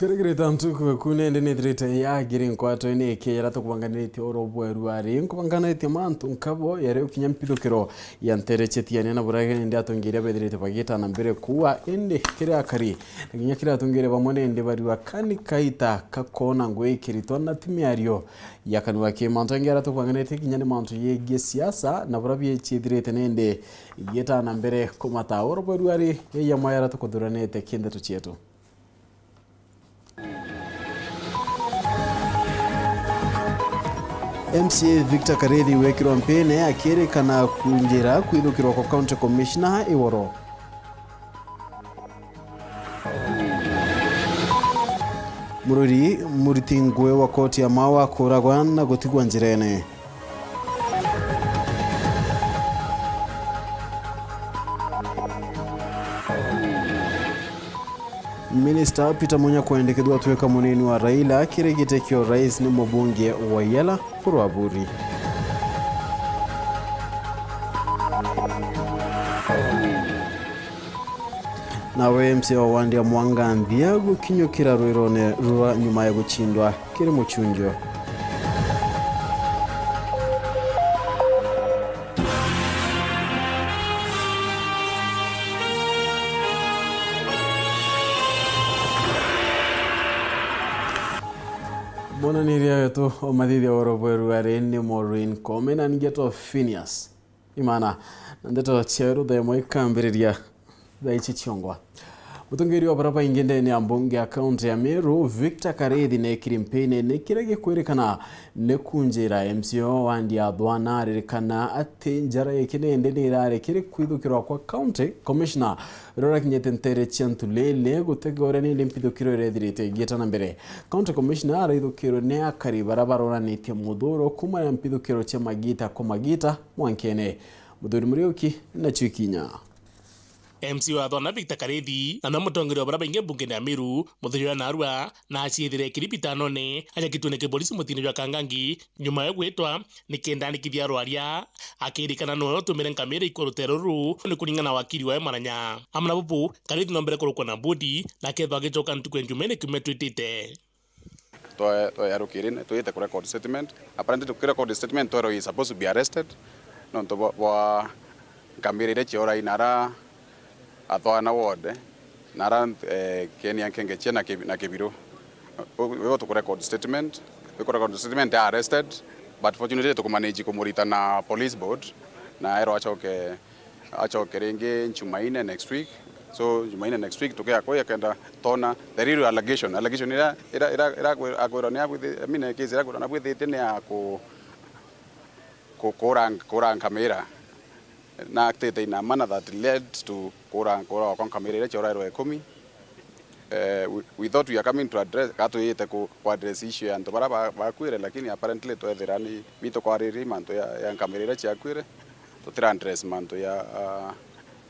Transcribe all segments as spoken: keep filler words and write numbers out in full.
Kirigirita ntuku eku nindi nithirite yagiri nkwato-ini iki yara tukubanganiritie oro bweru ari nkubanganiritie mantu nkabo yari ukinya mpithukiro ya ntere chetiania na buraga nindi atongeria bethirite bagita na mbere kuwa indi kiri akari na kinya kiri atongeria bamwe nindi bariwa kani kaita kakona ngui kiritwa na ti miario ya kanua ki mantu angi ara tukubanganiritie kinya ni mantu yegii siasa na bura bichithirite nindi igita na mbere kumata oro bweru ari yamwe yara tukuthuranite kindeto chietu. M C A Victor Karethi wekirwa mpine akirikana kunjira kwithukirwa kwa County Commissioner Iworo. Mururi muriti ngui wa koti ya Mawa kuragwa na gutigwa njirene. Minista Peter Munya kwendekethua atwika munini wa Raila kiri giti kia urais ni mubunge wa Yala Kurwa Buri. Nawe M C A wa wandi ya Mwanganthia gukinyukira rwirone rwa nyuma ya guchindwa kiri muchunjo. Mwananiria wetu o mathithia oro bweru ari ni Maureen Koome na ningetwa Phineas Imana, na ndeto cia ruthemo ikambiriria thaa ici ciongwa. Mutongeria wa bara baingi ndene ya mbunge ya kaunti ya Meru, Victor Karethi, nekiri mpinene kiria gikwirikana ni kunjira M C A wa wandi ya Thwana aririkana ati njara iki nindi ni irari kiri kwithukirwa kwa county commissioner uria urakinyite ntere cia Ntulele gutegore nindi mpithukiro irethirite igieta na mbere. County commissioner araithukirwe ni akari bara baroranitie muthuro kuuma na mpithukiro cia magita kwa magita mwankene. Muthuri Muriuki na Chwikinya. M C A wa Thwana Victor Karethi, na na mutongeria wa bara baingi mbungene ya Meru, muthenya wa narua, na aciethire kiri bitanone, ajakitwe ni kipolisi mutine jwa Kangangi, nyuma ya gwitwa, nikenda anikithia rwaria, akirikana noe utumire nkamira ikua rutere ruru, ni kuringana na wakiri wawe Maranya. Amwe na bubu, Karethi nombere kurukwa na bodi, na akethwa agicoka ntuku ya Njumaine kiumia twitite. Twa-, twayarukirine, twite ku record statement. Apparently tuki record statement, twero is supposed to be arrested. Nontu bwa, bwa nkamira iria ciorai nara Athwana ward, nara, eh, Kenia Nkengechia na Kibi-, na Kibiru. U-, u-, tuku record statement. Tuku record statement, they are arrested. But fortunately tukumanage kumurita na police board. Na ero acoke, acoke ringi Jumaine next week. So, Jumaine next week, tukia kuya kenda tona the real allegation. Allegation ira, ira, ira, ira akwi-, akwirwa ni abwithi-, I mean, case ira akwirwa na abwithitie ni ya ku-, ku-, kura, kura nkamira. Na acted in a manner that led to kura, kura kwa nkamira iria ciorairwe ikumi. Eh, we, we thought we are coming to address, ka twiyite ku, ku address issue ya antu bara ba, bakwire, lakini apparently twethira ni, mi tukwariria mantu ya, ya nkamira iria ciakwire. Tutira address mantu ya, ah,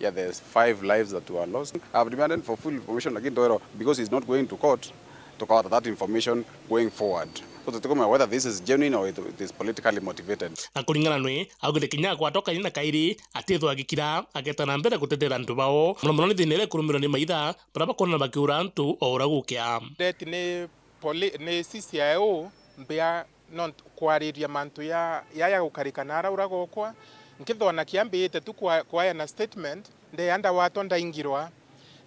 ya the five lives that were lost. I've demanded for full information, lakini twero, because he's not going to court, tukawata that information going forward. So tutikumenya whether this is genuine or it, it is politically motivated. Na kuringana nwe, augite kinya akwatwa kairi na kairi, atithwa agikira, ageta na mbere gutetera antu bao. Muno muno ni thina iria ikurumirwa ni maitha, bara bakwonana bakiura antu o ura gukia. Death ni poli-, ni C C I O mbia nontu kwariria mantu ya, ya, ya gukarika na ara ura gokwa, nkithona kiambite tu kwa, kwayana statement, ndeya ndawatwa ndaingirwa.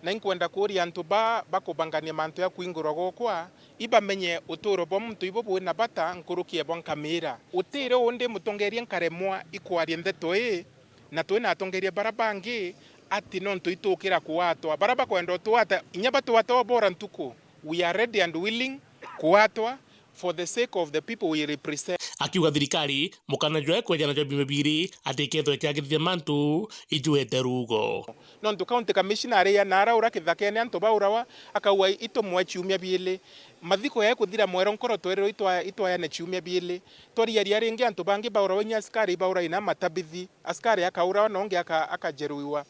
Na inkwenda kuuria antu ba, bakubangania mantu ya kuingirwa gokwa, ibamenye uturo bwa muntu ibo bwina bata nkuruki ya bwa nkamira. Utiri undi mutongeria nkaremwa ikwaria ndeto ii, na twina atongeria bara bangi, ati nontu itukira kuatwa. Bara bakwenda utwata, inya batwata o bora ntuku. We are ready and willing kuatwa for the sake of the people we represent. Akiuga thirikari, mukana jwae kwejana jwa biumia biiri, ati ikethwa ikiagirithia mantu, ijuete rugo. Nontu county commissioner ariana araura kithakene antu baurawa, akauga itumwe ciumia biili. Mathiko yae kuthira mwero nkoro twererwe itwa-, itwayane ciumia biili. Twariaria ringi antu bangi baurawa inya askari bauraina matabithi. Askari akaurawa na ungi aka-, akajeruhiwa.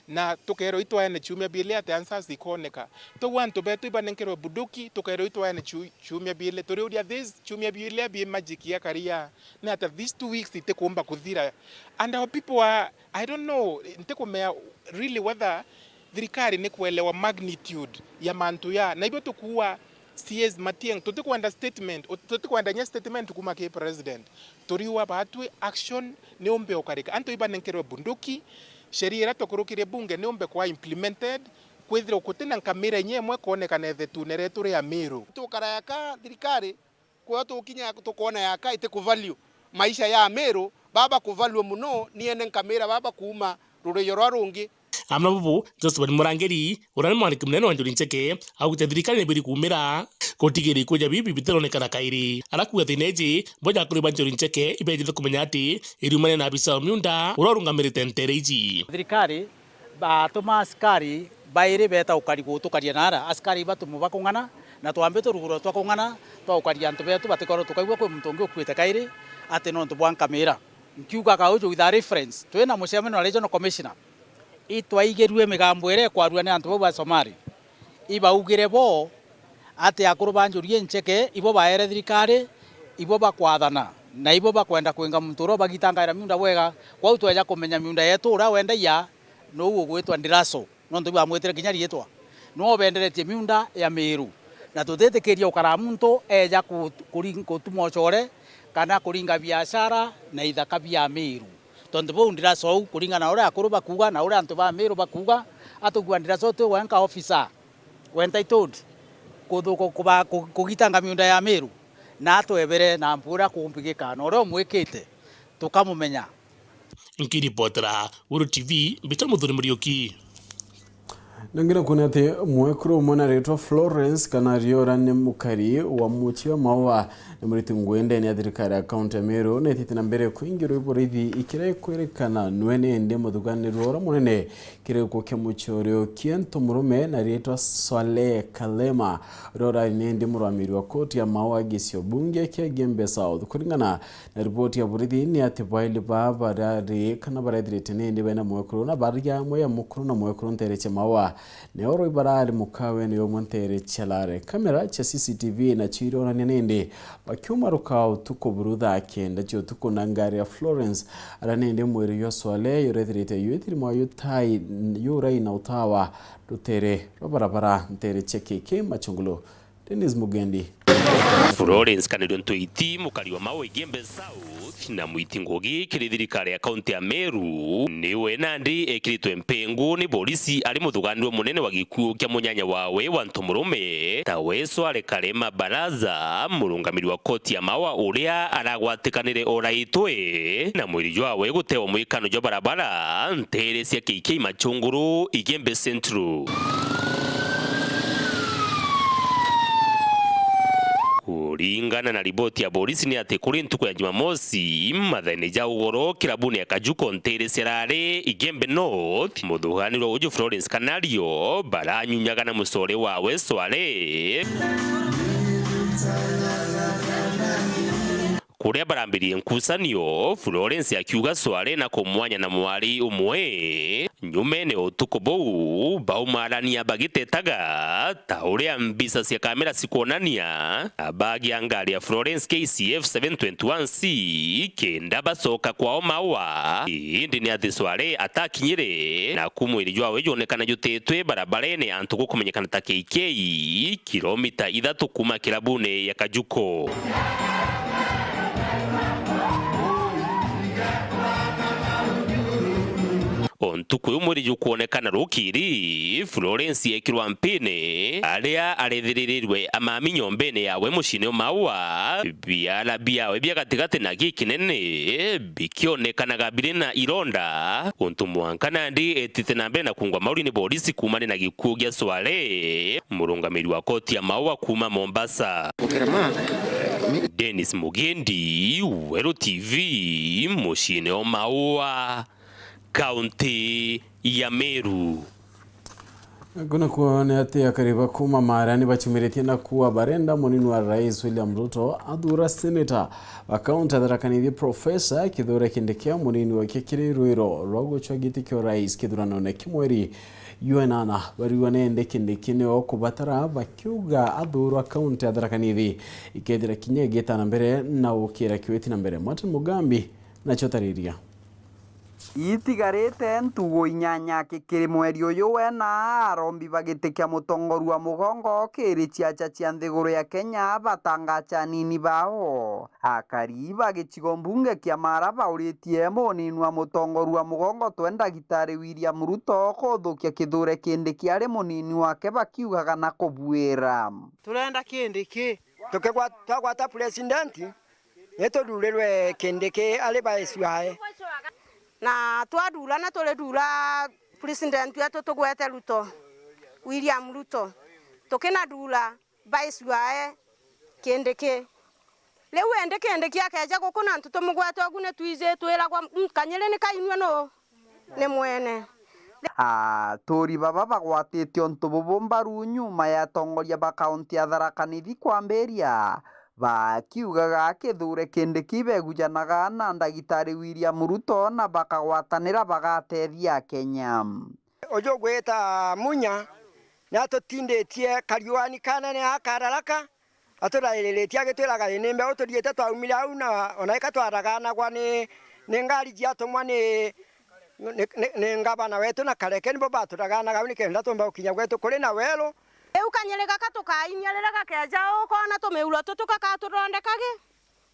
Na tukerwa itwayane ciumia biili ati answers ikoneka. Twauga antu betu ibanenkerwe bunduki, tukerwa itwayane ciu-, ciumia biili. Turiuria these ciumia biili abi magic ya karia. Ni ata these two weeks itikumba kuthira. And our people are, I don't know, ntikumea really whether thirikari ni kuelewa magnitude ya mantu ya. Na ibio tukuua C As Matiang'i, tutikwenda statement, tutikwenda nya statement kuma ki president. Turiua batwi action ni umbe ukarika. Antu ibanenkerwe bunduki, sheria iria tukurukirie bunge ni umbe kwa implemented, kwithirwa gutina nkamira inya imwe kwonekana ithetune rietu ria Miru. Tukara yaka thirikari, kwio tukinya tukoona yaka iti ku value maisha ya Miru, baba ku value muno, niene nkamira baba kuuma rureyo rwa rungi. Amwe na bubu, Josephat Murangiri, uria ni mwandiki munene wa Njuri Ncheke, augite thirikari nibiri kuumira gutigiria ikuja bibi bitironekana kairi. Arakuuga thina iji, bo ja akuri ba Njuri Ncheke ibejite kumenya ati iriumania na abisa wa miunda uria urungamirite nteere iji. Thirikari batuma askari bairi beta ukari gutukaria naara. Askari ibatumwa bakung'ana, na twambite ruguro twa kung'ana twa ukaria antu betu batikorwe tukaigua kwi muntu ungi ukuite kairi, ati nontu bwa nkamira. Nkiugaga uju with a reference, twina mucemanio na Regional Commissioner, itwaigirue migambo iria ikwarua ni antu bau ba Somali. Ibaugire bo ati akuru ba Njuri Ncheke ibo baere thirikari, ibo bakwathana, na ibo bakwenda kwinga muntu uria ubagitangaira miunda bwega. Kwou tweja kumenya miunda yetu uria wendagia nuu ugwitwa Ndiraso, nontu bamwitire kinya riitwa. Nuu ubenderetie miunda ya Miru, na tutitikiria ukara muntu eja ku-, kuri-, gutuma ucore kana kuringa biashara na ithaka bia Miru. Tontu buu Ndiraso uu, kuringana na uria akuru bakuuga na uria antu ba Miru bakuuga, atugua Ndiraso ti wenka officer we entitled kuthu-, ku-, kuba-, ku-, kugitanga miunda ya Miru, na atwebere na mpu uria kumbigika na uria umwikite, tukamumenya. Nkiripotera Weru T V, mbita Muthuri Muriuki. Nangina kuona ati mwekuru umwe na ritwa Florence Kanario, uria ni mukari wa mucii wa Maua, ni muriti ngui ndene ya thirikari ya kaunti ya Meru, netite na mbere kuingirwa i borithi ikiria ikwirikana nwe ni indi muthuganirwa uria munene kiri gikuo kia mucii uria ukiento murume na ritwa Swaleh Kalema, uria urari ni indi murwamiri wa koti ya Maua gicio bunge kia Gembe South. Kuringana na riboti ya borithi ni ati baili baa barari kana barethirite ni indi bena mwekuru na baria amwe ya mukuru na mwekuru ntere cia Maua. Neo roi barari mukawe ni umwe ntere cia Lare. Kamera cia C C T V nacio ironania ni indi bakiuma ruka utuku buru thaa kenda cia utuku na ngari ya Florence, aria ni indi mwiri jwa Swaleh yurethirite yuitiri mwa yutai, yurai na utawa rutere rwa barabara ntere cia K K Machungulu. Dennis Mugendi. Florence Kanario Ntuiti, mukari wa Maua Igembe South, na mwiti ngugi kiri thirikari ya kaunti ya Meru, niwe nandi ekiritwe mpingu ni borisi ari muthuganirwa munene wa gikuo kia munyanya wawe wa ntomurume, tawe Swaleh Kalema Baraza, murungamiri wa koti ya Maua uria aragwatikanire oraitwe, na mwiri jwawe gutewa mwikano jwa barabara ntere cia K K Machungulu, Igembe Central. Kuringana na riboti ya borisi ni ati kuri ntuku ya Jumamosi, mathaine ja ugoro, kirabuni ya Kajuko ntere cia Lare, Igembe North, muthuganirwa uju Florence Kanario baranyunyaga na mucore wawe Swaleh. Kuria barambiririe nkucanio, Florence akiuga Swaleh na kumwanya na mwari umwe. Nyumene ya utuku buu, baumarania bagitetaga, ta uria mbica cia kamera cikwonania, na bagia ngari ya Florence K C F seven twenty-one C kenda bacoka kwao Maua. Indi ni ati Swaleh atakinyire, naku mwiri jwawe jwonekana jutitwe barabarene antu gukumenyekana ta K K, kilomita ithatu kuma kirabune ya Kajuko. O ntuku iu mwiri jukwonekana rukiri, Florence ekirwa mpini, aria arethiririrwe amami nyombene yawe muciine o Maua. Biara biawe bia gatigati na gikinene bikionekanaga biri na ironda, untu mwanka nandi etite na mbere na kungwa mauri ni borisi kuumania na gikuu gia Swaleh, murungamiri wa koti ya Maua kuuma Mombasa. Dennis Mugendi, Weru T V, muciine o Maua, kaunti ya Meru. Kuna kuona ati akari ba kuuma Mara ni bachumiritie na kuwa barenda munini wa Rais William Ruto athuura senator wa kaunti ya Tharaka Nithi Professor Kithure Kindiki munini wake kiri rwiro rwa gucwa giti kia urais kithuranone kia mweri jwa inana. Bariuga nende Kindiki nio kubatara bakiuga athuurwa kaunti ya Tharaka Nithi ikethira kinya igita na mbere na gukira kiwiti na mbere. Martin Mugambi nacio tariria. Itigarite ntugu inyanya kikiri mweri uyu wena, arombi ba giti kia mutongoria wa mugongo kiri ciaca cia nthiguru ya Kenya batangacha anini bao. Akari ba gicigo mbunge kia Mara bauritie munini wa mutongoria wa mugongo twe ndagitari William Ruto kuthukia Kithure Kindiki ari munini wake bakiugaga na kubuira. Turenda Kindiki. Tukigwa-, twagwata president, ni tururirwe Kindiki ari vice wae. Na twarura na turirura president wetu tugwete Ruto, William Ruto. Tukinarura vice wae Kindiki. Riu endi Kindiki akeja guku na antu tumugwete ugu ni twiji twiragwa, "Mm, kanyiri ni kainua nu?" Ni mwene. Aturi baba bagwatite untu bubu mbaru nyuma ya atongoria ba kaunti ya Tharaka Nithi kwambiria bakiugaga Kithure Kindiki begujanaga na ndagitari William Ruto na bakagwatanira bagatethia Akenya. Uju ugwita Munya ni atutinditie kariuani kanene aka Tharaka, aturairiritie agitwiraga, "Ii ni mbeu turiite twaumire au, na ona ika twaraganagwa ni, ni ngari ciatumwa ni, ni, ni, ni ngavana wetu na Kareke, nibo baturaganaga au nikenda tumba gukinya gwetu kuri na weru." Riu kanyiri gaka tukainia riria gakeja ukona tumiuro tutu gakaturondeka gi,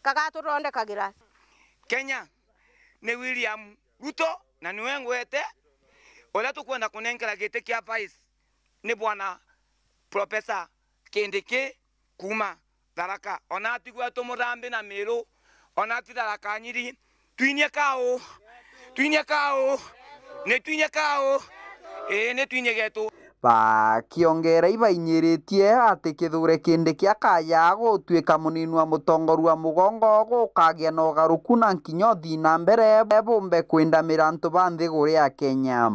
gagatuthondekagira. Kenya ni William Ruto na niwe ngwete uria tukwenda kunenkera giti kia vice ni bwana Professor Kindiki kuuma Tharaka. Ona ti gwetu Murambi na Miru, ona ti Tharaka Nyiri, twinie kau, twinie kau, ni twinie kau, ii, ni twinie getu. Bakiongera ibainyiritie ati Kithure Kindiki akaja gutuika munini wa mutongoria wa mugongo gukagia na ugaruku na nkinya uthii na mbere bumbe kwindamira antu ba nthiguru ya Kenya.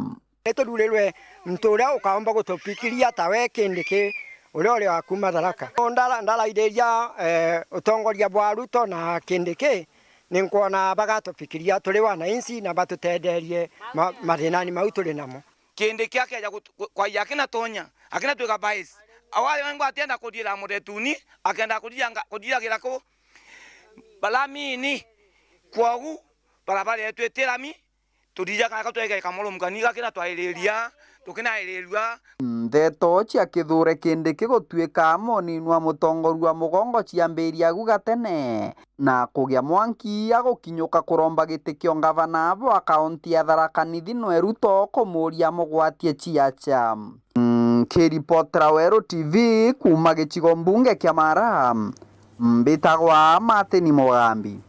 Ni tururirwe muntu uria ukaumba gutupikiria tawe Kindiki uria uri wa kuuma Tharaka. Ndara-, ndarairiria, eh, utongoria bwa Ruto na Kindiki, ni nkwona bagatupikiria turi wananchi na batutenderie ma-, mathinani mau turi namo. Kindiki akeja gut-, ku-, kwaria akina tonya, akina twika vice. Awale wengwa atienda kujira muretuni, akenda kujira nga-, kujiragira ku balamini. Kwogu barabara yetu itirami, turijaga ka twege kamoro mukani gakira twairiria, tukinairiria. Ndeto cia Kithure Kindiki gutuika munini wa mutongoria wa mugongo ciambiria agu gatene. Na kugia mwanki agukinyuka kuromba giti kia ungavana bwa kaunti ya Tharaka Nithi nwe Ruto kumuria amugwatie ciaca. Nkiripotera Weru T V kuuma gicigo mbunge kia Mara, mbitagwa Martin Mugambi.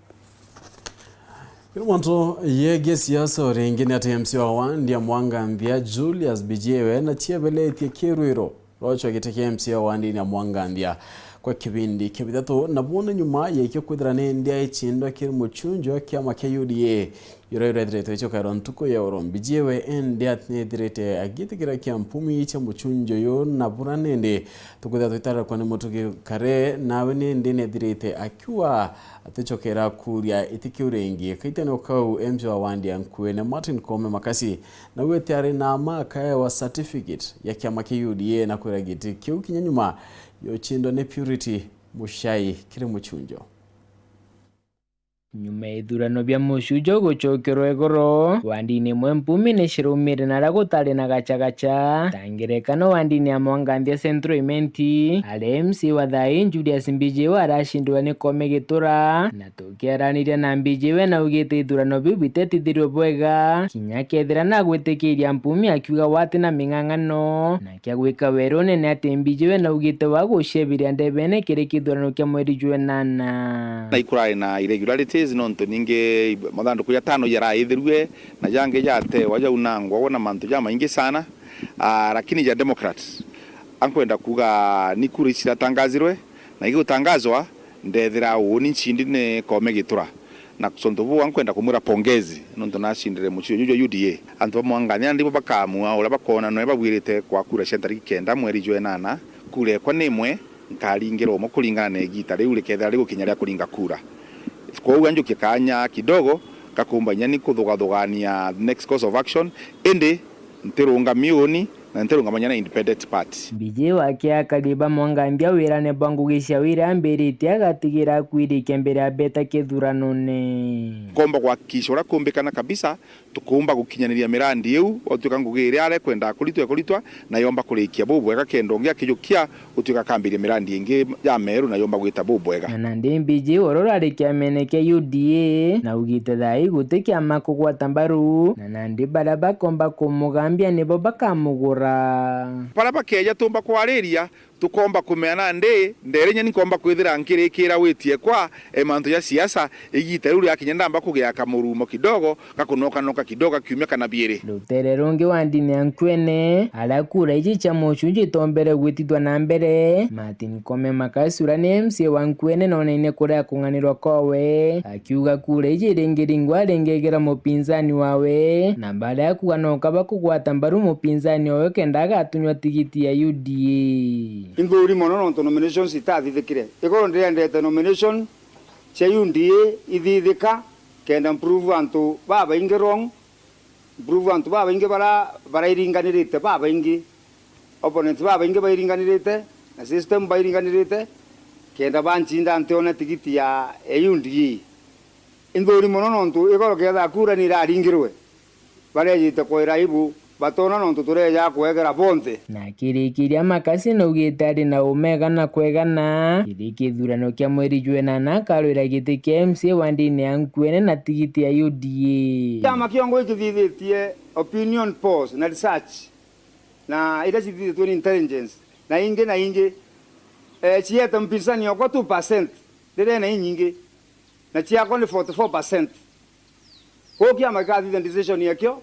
Kiri mantu yegie siasa o ringi ni ati M C A wa wandi ya Mwanganthia Julius Bijiwe na ciebeletie kirwiro rocwa giti kia M C A wa wandini ya Mwanganthia kwa kibindi kia bithatu, na bwona nyuma yaikio kwithira ni ndi aicindwa kiri mucunjo wa kiama kia U D A. Yura yura ethirite icokairwa ntuku ya uro. Mbijiwe indi nethirite agitikira kia mpumi cia mucunjo uyu, na bura nindi tukwithira twitarikwa ni mutugi kare, nawe nindi nethirite akiuga aticokera kuria iti kiu ringi. Kaitene o kau, M C A wa wandi ya Nkuene Martin Koome Makasi nawe ati ari na ama akaewa certificate ya kiama kia U D A na kwira giti kiu kinya nyuma ya ucindwa ni Purity Muchai kiri mucunjo. Nyuma ya ithurano bia mucunjo gucokerwa igoro, wandini imwe mpumi ni ciraumire na aria gutari na gacagaca. Ta ngerekano, wandini ya Mwanganthia Central Imenti, aria M C A wa thaai Julius Mbijiwe aracindirwe ni Koome Gitura, na tukiaraniria na Mbijiwe naugite ithurano biu bitetithirwe bwega, kinya kethira nagwitikiria mpumi akiuga wati na ming'ang'ano, na kia gwika werune ni ati Mbijiwe naugite wa guciebiria ndebene kiri kithurano kia mweri jwa enana. Na ikurari na irregularities, nontu ningi mathanduku jatano jaraithirue na jangi jatewa jaunangwa na mantu jamaingi sana, ah, lakini ja Democrat ankwenda kuga ni kura ici ciratangazirwe, na igutangazwa ndethira uuni ncindi ni Koome Gitura. Na tontu buu ankwenda kumwira pongezi nontu nacindire mucii uju jwa U D A. Antu ba Mwanganthia ndibo bakaamua uria bakoona noe babwirite kwa kura cia ntariki kenda mweri jwa enana. Kura ekwa ni imwe, nkaringira umwe kuringana na igiita riu rikethira rigukinya ria kuringa kura. Kwou anjukie kaanya kidogo gakumba inya ni kuthugathugaania next course of action, indi ntirungami uuni, Na ntirungamanya na independent party. Mbiji wa Kiakari bamwangambia wirane bwa ngugi cia wira ambiritie agatigira akwirikia mbere ya beta kithuranone. Komba gwakikisha uria kumbikana kabisa, tukuumba gukinyaniria mirandi iu, gwatuika ngugi iria arekwendaa kuritwa ikuritwa, na yomba kurikia bubwega kenda ungi akijukia gutuika akambiria mirandi ingi ya meru na yomba gwita bubwega. Na nandi Mbiji uria urari kiamene kia U D A na ugite thaa ii guti kiama kugwata mbaru, na nandi baria bakomba kumugambia nibo bakamugura. Baria bakeeja tumba kwariria, tukomba kumea nandi ndeere inya ni nkomba kwithira nkirikira witie kwa e mantu ja siasa, igita riu riakinya ndamba kugia kamurumo kidogo, gakunokanoka kidogo kiumia kana biiri. Rutere rungi wa ndini ya Nkuene, aria kura iji cia mucunji itombere gwitithwa na mbere, Martin Kome Makasi uria ni M C A wa Nkuene nonaine kuria kung'anirwa kowe, akiuga kura iji iringiringwa aringegera mupinzani wawe, na baria akuga noka bakugwata mbaru mupinzani wawe kenda agatunywa tigiti ya U D A. Inthuuri mono nontu nominations itathithikire. Igoro ndirendete nomination cia U D A ithithika kenda mprove antu babaingi wrong, mprove antu babaingi bara barairinganirite babaingi, opponents babaingi bairinganirite na system bairinganirite kenda bancinda ntione tigiti ya, ya U D A. Inthuuri mono nontu igoro ketha kura ni iraringirwe, barejite kwira aibu batona nontu tureja kwegera bonthe. Na akirikiria Makasi naugite ari na umega na kwegana kiri kithurano kia mweri jwenana akarwira giti kia M C A wa ndini ya Nkuene na tigiti ya U D A. Kiama kiongo ikithithitie opinion polls na research na iria cithithitwe ni intelligence na ingi na ingi, eh, ciete mpinzani okwa two percent riria ina inyingi na ciakwa ni forty four percent. Kwou kiama gikathithia decision yakio,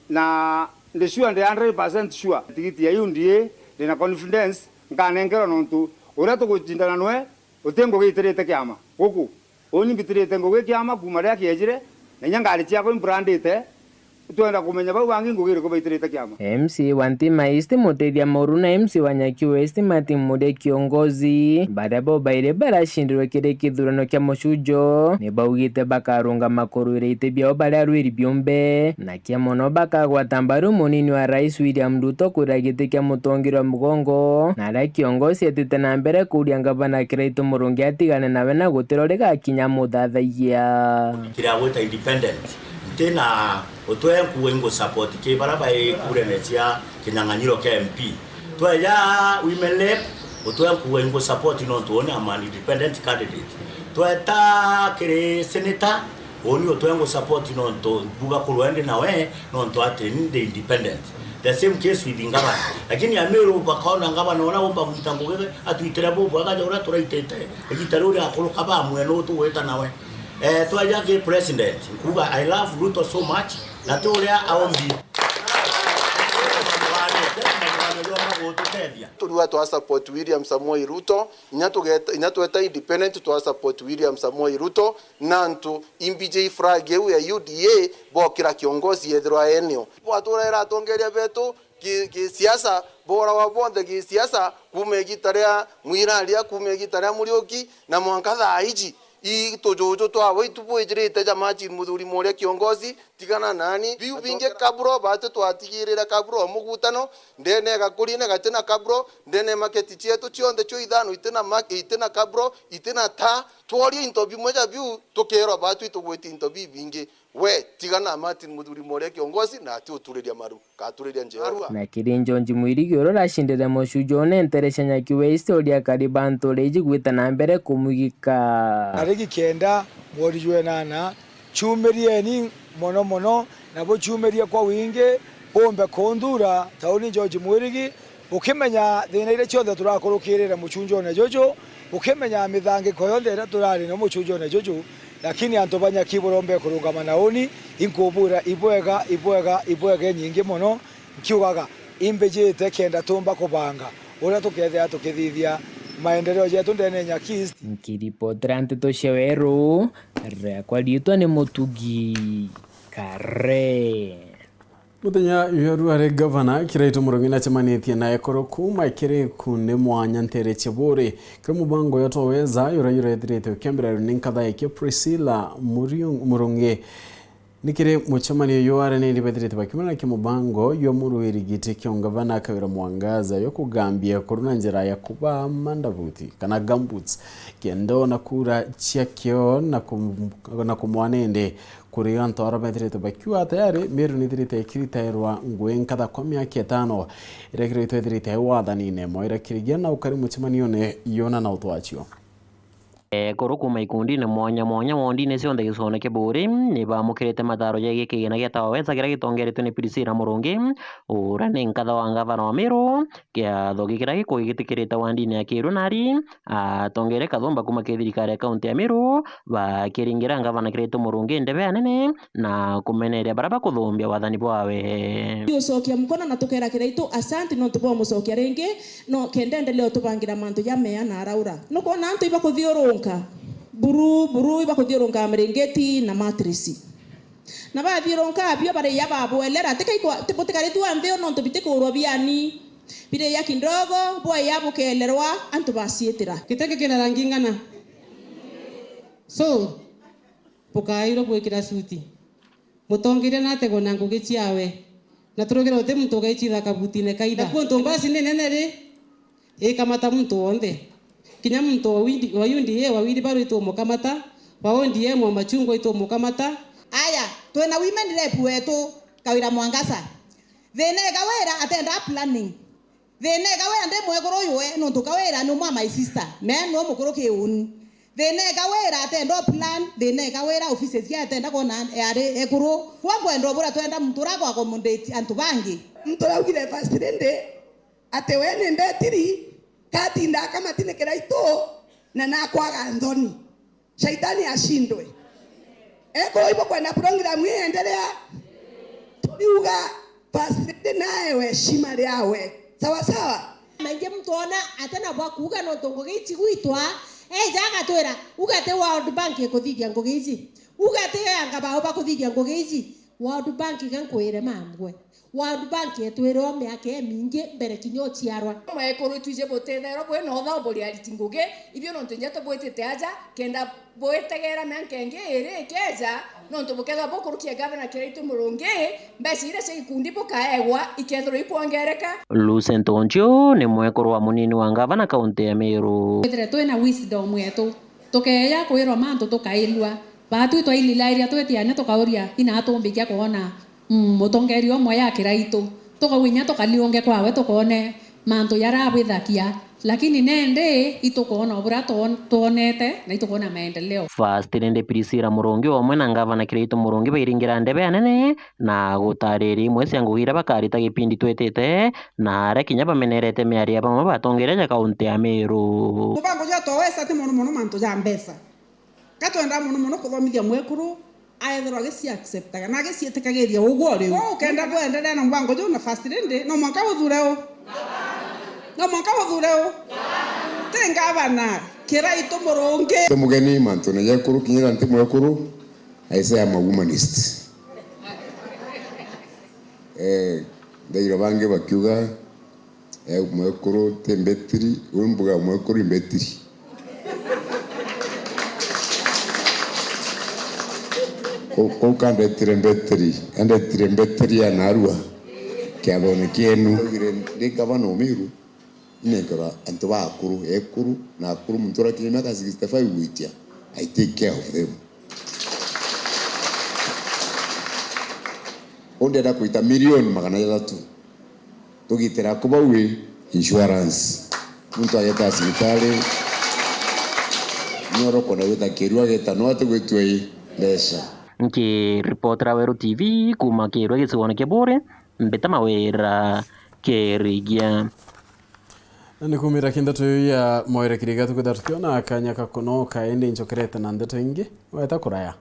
na ndi sure, ndi hundred percent sure tigiti ya U D A ndi na confidence nkanenkerwa, nontu uria tugucindana nwe uti ngugi itirite kiama guku. Uni mbitirite ngugi kiama kuuma riria kiejire, na inya ngari ciakwa imbrandite. Twenda kumenya bau bangi ngugi iriku baitirite kiama. M C A wa Ntima East Mutethia Moru na M C A wa Nyaki West Martin Muria Kiongozi, baria bo bairi baracindirwe kiri kithurano kia mucujo, ni baugite bakarungama kurwira iti biao bari arwiri biumbe, na kia mono bakagwata mbaru munini wa Rais William Ruto kwira giti kia mutongeria wa mugongo, na aria Kiongozi etite na mbere kuria ngavana Kiraitu Murungi atigane nawe na gutiro rigakinya muthathaiya. Kiria gwita independent. Ntina utwe nkuuga ingu support ki bara bai kurene cia kinyang'anyiro kia M P. Tweja women rep, utwe nkuuga ingu support nontu uni am an independent candidate. Tweta kiri senator, uni utwe ngu support nontu mbuga kurwa ndi nawe nontu ati ni ndi independent. The same case with ngavana. Lakini Amiru bakona ngavana uria umba gwita ngugi atwitire bubwega ja uria turaitite igita riu riakuruka ba mwena uyu tugwita nawe. Eh, twaja ki president, nkuuga, I love Ruto so much, na ti uria aombi. Turiuga twa support William Samoei Ruto, inya tugeta, inya tweta independent twa support William Samoei Ruto, nantu imbiji flag iu ya U D A bokira kiongozi yethirwa enio. Bwatura ira atongeria betu, ki, ki siasa, booragwa bonthe ki siasa, kuuma igita ria Mwiraria, kuuma igita ria Muriuki, na mwanka thaa iji. I tujuju twawe itu bwijirite ja Martin Muthuri Muria Kiongozi, tigana nani. Biu bingi kaburo, batu twatigirire kaburo, mugutano, ndene ya Gakurine gatina kaburo, ndene ya maketi cietu cionthe cio ithano itina ma-, itina kaburo, itina taa. Tworia into bimwe ja biu, tukerwa batu itugwiti into bibingi. We, tigana na Martin Muthuri Muria Kiongozi, na ati uturiria maru. Katuriria njeerua. Na kiri George Mwirigi uria uracindire mucujone ntere cia Nyaki West, uria akari ba ntuura iji gwita na mbere kumwigika. Na rigi kenda, mweri jwenana, ciumirieni mono mono, na buciumirie kwa wingi, bumbe kunthuura, ta uni George Mwirigi, ukimenya thina iria cionthe turakurukirire mucunjone juju, ukimenya mithangiko yonthe iria turari nayo mucunjone juju, lakini antu ba Nyaki burombe kurungama na uni, inkubwira ibwega, ibwega, ibwega inyingi mono, nkiugaga, imbijite kenda tumba kubanga uria tukethira tukithithia maendeleo jetu ndene ya Nyaki East. Nkiripotera nteto cia Weru, riakwa riitwa ni Mutugi Kare. Muthenya jwa rua ri gavana Kiraitu Murungi nacemanitie na ekuru kuuma kiri ikundi mwanya ntere cia Buuri. Kiri mubango uria twaweza, uria urethirite ukiambirwa ni nkatha yake Priscilla Muriung-, Murungi. Ni kiri mucemanio uyu, aria ni bethirite bakiumana na kimubango jwa murwiri giti kia ungavana Kawira Mwangaza jwa kugambia kuru na njira ya kubaa mandabuti kana gumboots, kenda ona kura ciakio na kum-, na kumwanende kuri antu aria bethirite bakiuga tayari Meru nithirite ikiritairwa ngui nkatha kwa miaka itano, iria kiritwe ithirite wathanine. Mwaira Kirigia na ukari mucemanione yona na utwacio. Ekuru kuuma ikundine mwanya mwanya wondine cionthe gicone kia Buuri ni baamukirite mataaro jegie kigina gia Tower West kiria gitongeretwe ni Priscilla Murungi, uria ni nkatha wa ngavana wa Meru. Kiatho giki kiria gikugitikirite wondine ya Kiiru nari atongeria kathumba kuuma kiri thirikari ya kaunti ya Meru bakiringira ngavana Kiraitu Murungi ndebe anene na kumeneria baria bakuthumbia wathani bwawe. Tucokia mkono na tukera Kiraitu asanti nontu bwa umucokia ringi, no kenda endelee utubangira mantu ja mea na araura. Nukwona antu ibakuthiurunka buru buru, ibakuthiurunka miringiti na matrisi. Na bathiurunka abio bariya babwelera, tikai kwa-, ti-, butikaritwa nthi nontu bitikuurwa biani. Biriya kidogo, bwaiya bukeelerwa, antu baciitira. Giti giki kina rangi ng'ana? So, bukairwe bwikira suti. Mutongeria nategwa na ngugi ciawe. Na turugire uti muntu ugaicitha kabutine kaitha. Nakuo ntu mbasi ni nene ri, ikamata muntu wonthe. Kinya muntu wa windi-, wa U D A, wa wheelbarrow itumukamata, wa O D M, wa machungwa itumukamata. Aya, twina women rep wetu, Kawira Mwangaza. Thina e Kawira atenda planning. Thina e Kawira ndi mwekuru uyu we, nontu Kawira ni umwe wa my sister. Me ni umukuru ki uni. Thina e Kawira atenda plan, thina e Kawira offices cia atenda kwona ari ekuru. Kwa kwenda ubura twenda muntu ura kwa accommodate antu bangi. Muntu uraugire first lady ati we ni mbetiri, katinda akamati ni Kiraitu, na nakwaga nthoni. Shaitani ashindwe. Ekuru ibukwenda program ii endelea. Turiuga first lady naewe heshima riawe. Sawa sawa? Maingi muntu ona atena bwa kuuga nontu ngugi ici gwitwa, eja agatwira, uga ti World Bank ikuthithia ngugi ici. Uga ti anga bao bakuthithia ngugi ici. World Bank ga nkwire mambwe. World Bank etwire o miaka imingi mbere kinya uciarwa. Mwekuru twije butetherwa bwi na utha buri ariti ngugi, ithio nontu inya tubwitite aja, kenda bwitegera miaka ingi iri ikeja, nontu bukethirwa bukurukia gavana Kiraitu Murungi, mbeca iria cia gikundi bukaegwa ikethirwa ikwongereka. Lucent Onchio ni mwekuru wa munini wa ngavana kaunti ya Meru. Twithire twina wisdom yetu, tukeeja kwirwa mantu tukailua. Baatwi twaililairia twitiania tukauria, ina atumbikia kwona Mm, mutongeria umwe ya Kiraitu. Tukauga inya tukaliunge kwawe tukoone mantu jaria abwithagia, lakini nendi itukoona o buria twon-, twonete na itukoona maendeleo. First Lady Priscilla Murungi umwe na Ngavana Kiraitu Murungi bairingira ndebe anene na gutariria imwe cia ngugi iria bakarita gipindi twitite, na aria kinya bamenerete miario ya bamwe batongeria ja kaunti ya Meru. Mubango jwa Tower West ti mono mono mantu ja mbeca. Ka twenda mono mono kuthomithia mwekuru, aethirwa agiciacceptaga na agiciitikagiria ugwo riu. Kwou ukenda bwenderea na mubango juu na First Lady, no mwanka uthure u? No mwanka uthure u? Ti ngavana, Kiraitu Murungi. Ti mugeni mantune ja ekuru, kinya nti mwekuru, I say I'm a womanist. Eh, ndaira bangi bakiuga, eh, mwekuru ti mbetiri, uu mbuga mwekuru imbetiri. Kuu, kuu kandetire mbetiri, andetire mbetiri ya narua kiathone kienu. Ndaugire, ndi ngavana Umiru, Inenkerwa antu ba akuru, ekuru na akuru, muntu urakinyia miaka sixty-five gwitia, I take care of them. Uu ndienda kuita milioni magana jathatu. Tugitira ku bau wi insurance. Muntu ageta cibitari, ni urokona gwita Kirua ageta no atigwitue i mbeca. Nkiripotera Weru T V kuuma Kirua gicigoone kia Buuri, mbita Mawira Kirigia. Na ni kumira ki ndeto iu ya Mawira Kirigia, tukwithirwa tukiona kanya ka kunoka, indi ncokerete na ndeto ingi, weta kuraya.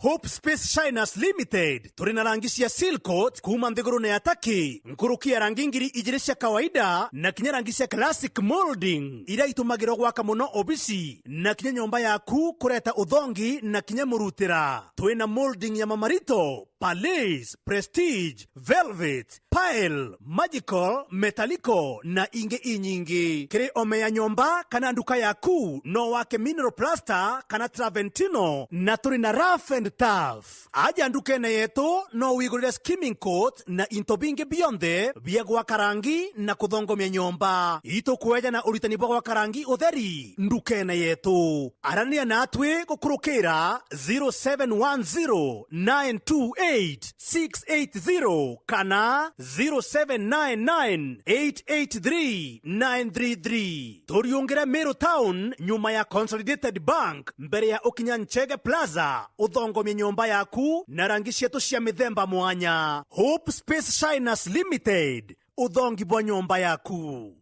Hope Space Shiners Limited, turi na rangi cia seal coat kuuma nthigurune ya Turkey, nkuruki ya rangi ngiri ijiri cia kawaida na kinya rangi cia classic molding, iria itumagirwa gwaka mono obisi na kinya nyomba yaku kureta uthongi na kinya murutira. Twina molding ya mamarito, Palace, Prestige, Velvet, Pile, Magical, Metallico na ingi inyingi. Kiri ome ya nyomba kana nduka yaku, no wake mineral plaster kana Traventino, na turi na Rough and Tough. Aja ndukene yetu, no wigurire skimming coat na into bingi bionthe bia gwaka rangi na kuthongomia nyomba. Itukwejana uritani bwa gwaka rangi utheri ndukene yetu. Arania natwi gukurukira zero seven one zero nine two eight six eight zero kana zero seven nine nine eight eight three nine three three. Turiungire Meru Town, nyuma ya Consolidated Bank, mbere ya ukinya Nchege Plaza, uthongomie nyomba yaku na rangi cietu cia mithemba mwanya. Hope Space Shiners Limited, uthongi bwa nyomba yaku.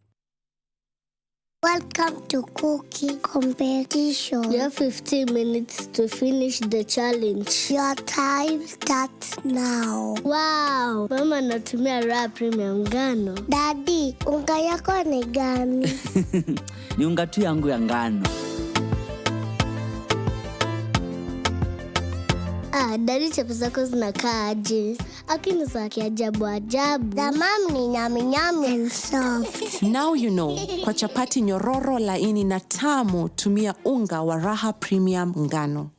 Welcome to cooking competition. You have fifteen minutes to finish the challenge. Your time starts now. Wow, mama anatumia Raha Premium ngano. Daddy, unga yako ni gani? Ni unga tu yangu ya ngano. Ah, daddy, chapo zako zinakaa aje? Lakini za kiajabu ajabu. The mom ni nyami nyami and soft. Now you know, kwa chapati nyororo, laini na tamu, tumia unga wa Raha Premium ngano.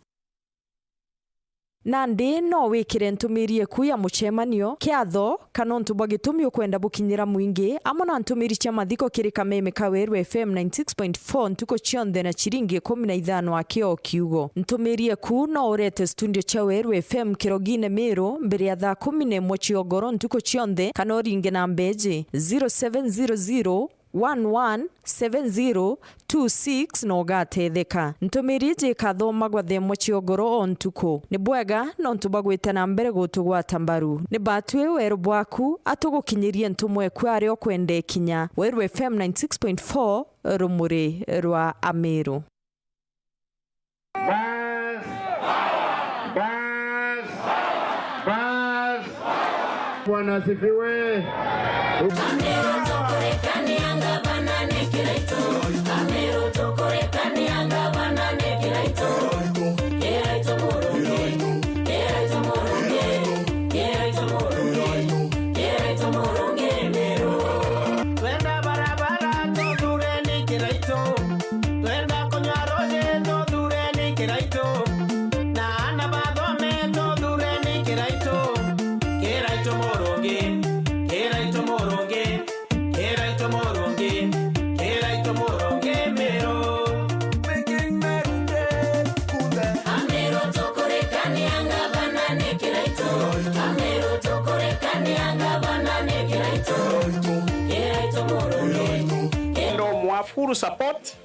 Nandi no wikire ntumiri eku ya mucemanio, kiatho, kana untu bwa gitumi ukwenda bukinyira mwingi, amwe na ntumiri cia mathiko kiri kameme ka Weru F M ninety six point four ntuku cionthe na ciringi ikumi na ithano aki o kiugo. Ntumiri eku no urete studio cia Weru F M Kirogine Meru mbere ya thaa kumi na imwe cia ugoro ntuku cionthe, kana uringe namba iji, zero seven zero zero one one seven zero two six, na ugatetheka. Ntumiri iji ikathomagwa thaa imwe cia ugoro o ntuku. Ni bwega nontu bwa gwita na mbere gutugwata mbaru. Ni batwi weru bwaku, atugukinyirie ntumwa eku aria ukwenda ikinya. Weru F M ninety six point four, rumuri rwa Ameru. Bas! Bas! Bas! Bwana asifiwe. Twenda barabara, tuthureni Kiraitu. Twenda kunywa ruji, tuthureni Kiraitu. Na ana bathome, tuthureni Kiraitu. Kiraitu murungi, Kiraitu murungi, Kiraitu murungi, Kiraitu murungi Meru. Making Meru great again. Ameru tukurikania ngavana ni Kiraitu. Ameru tukurikania ngavana ni Kiraitu. Kiraitu murungi. Ndo mwa full support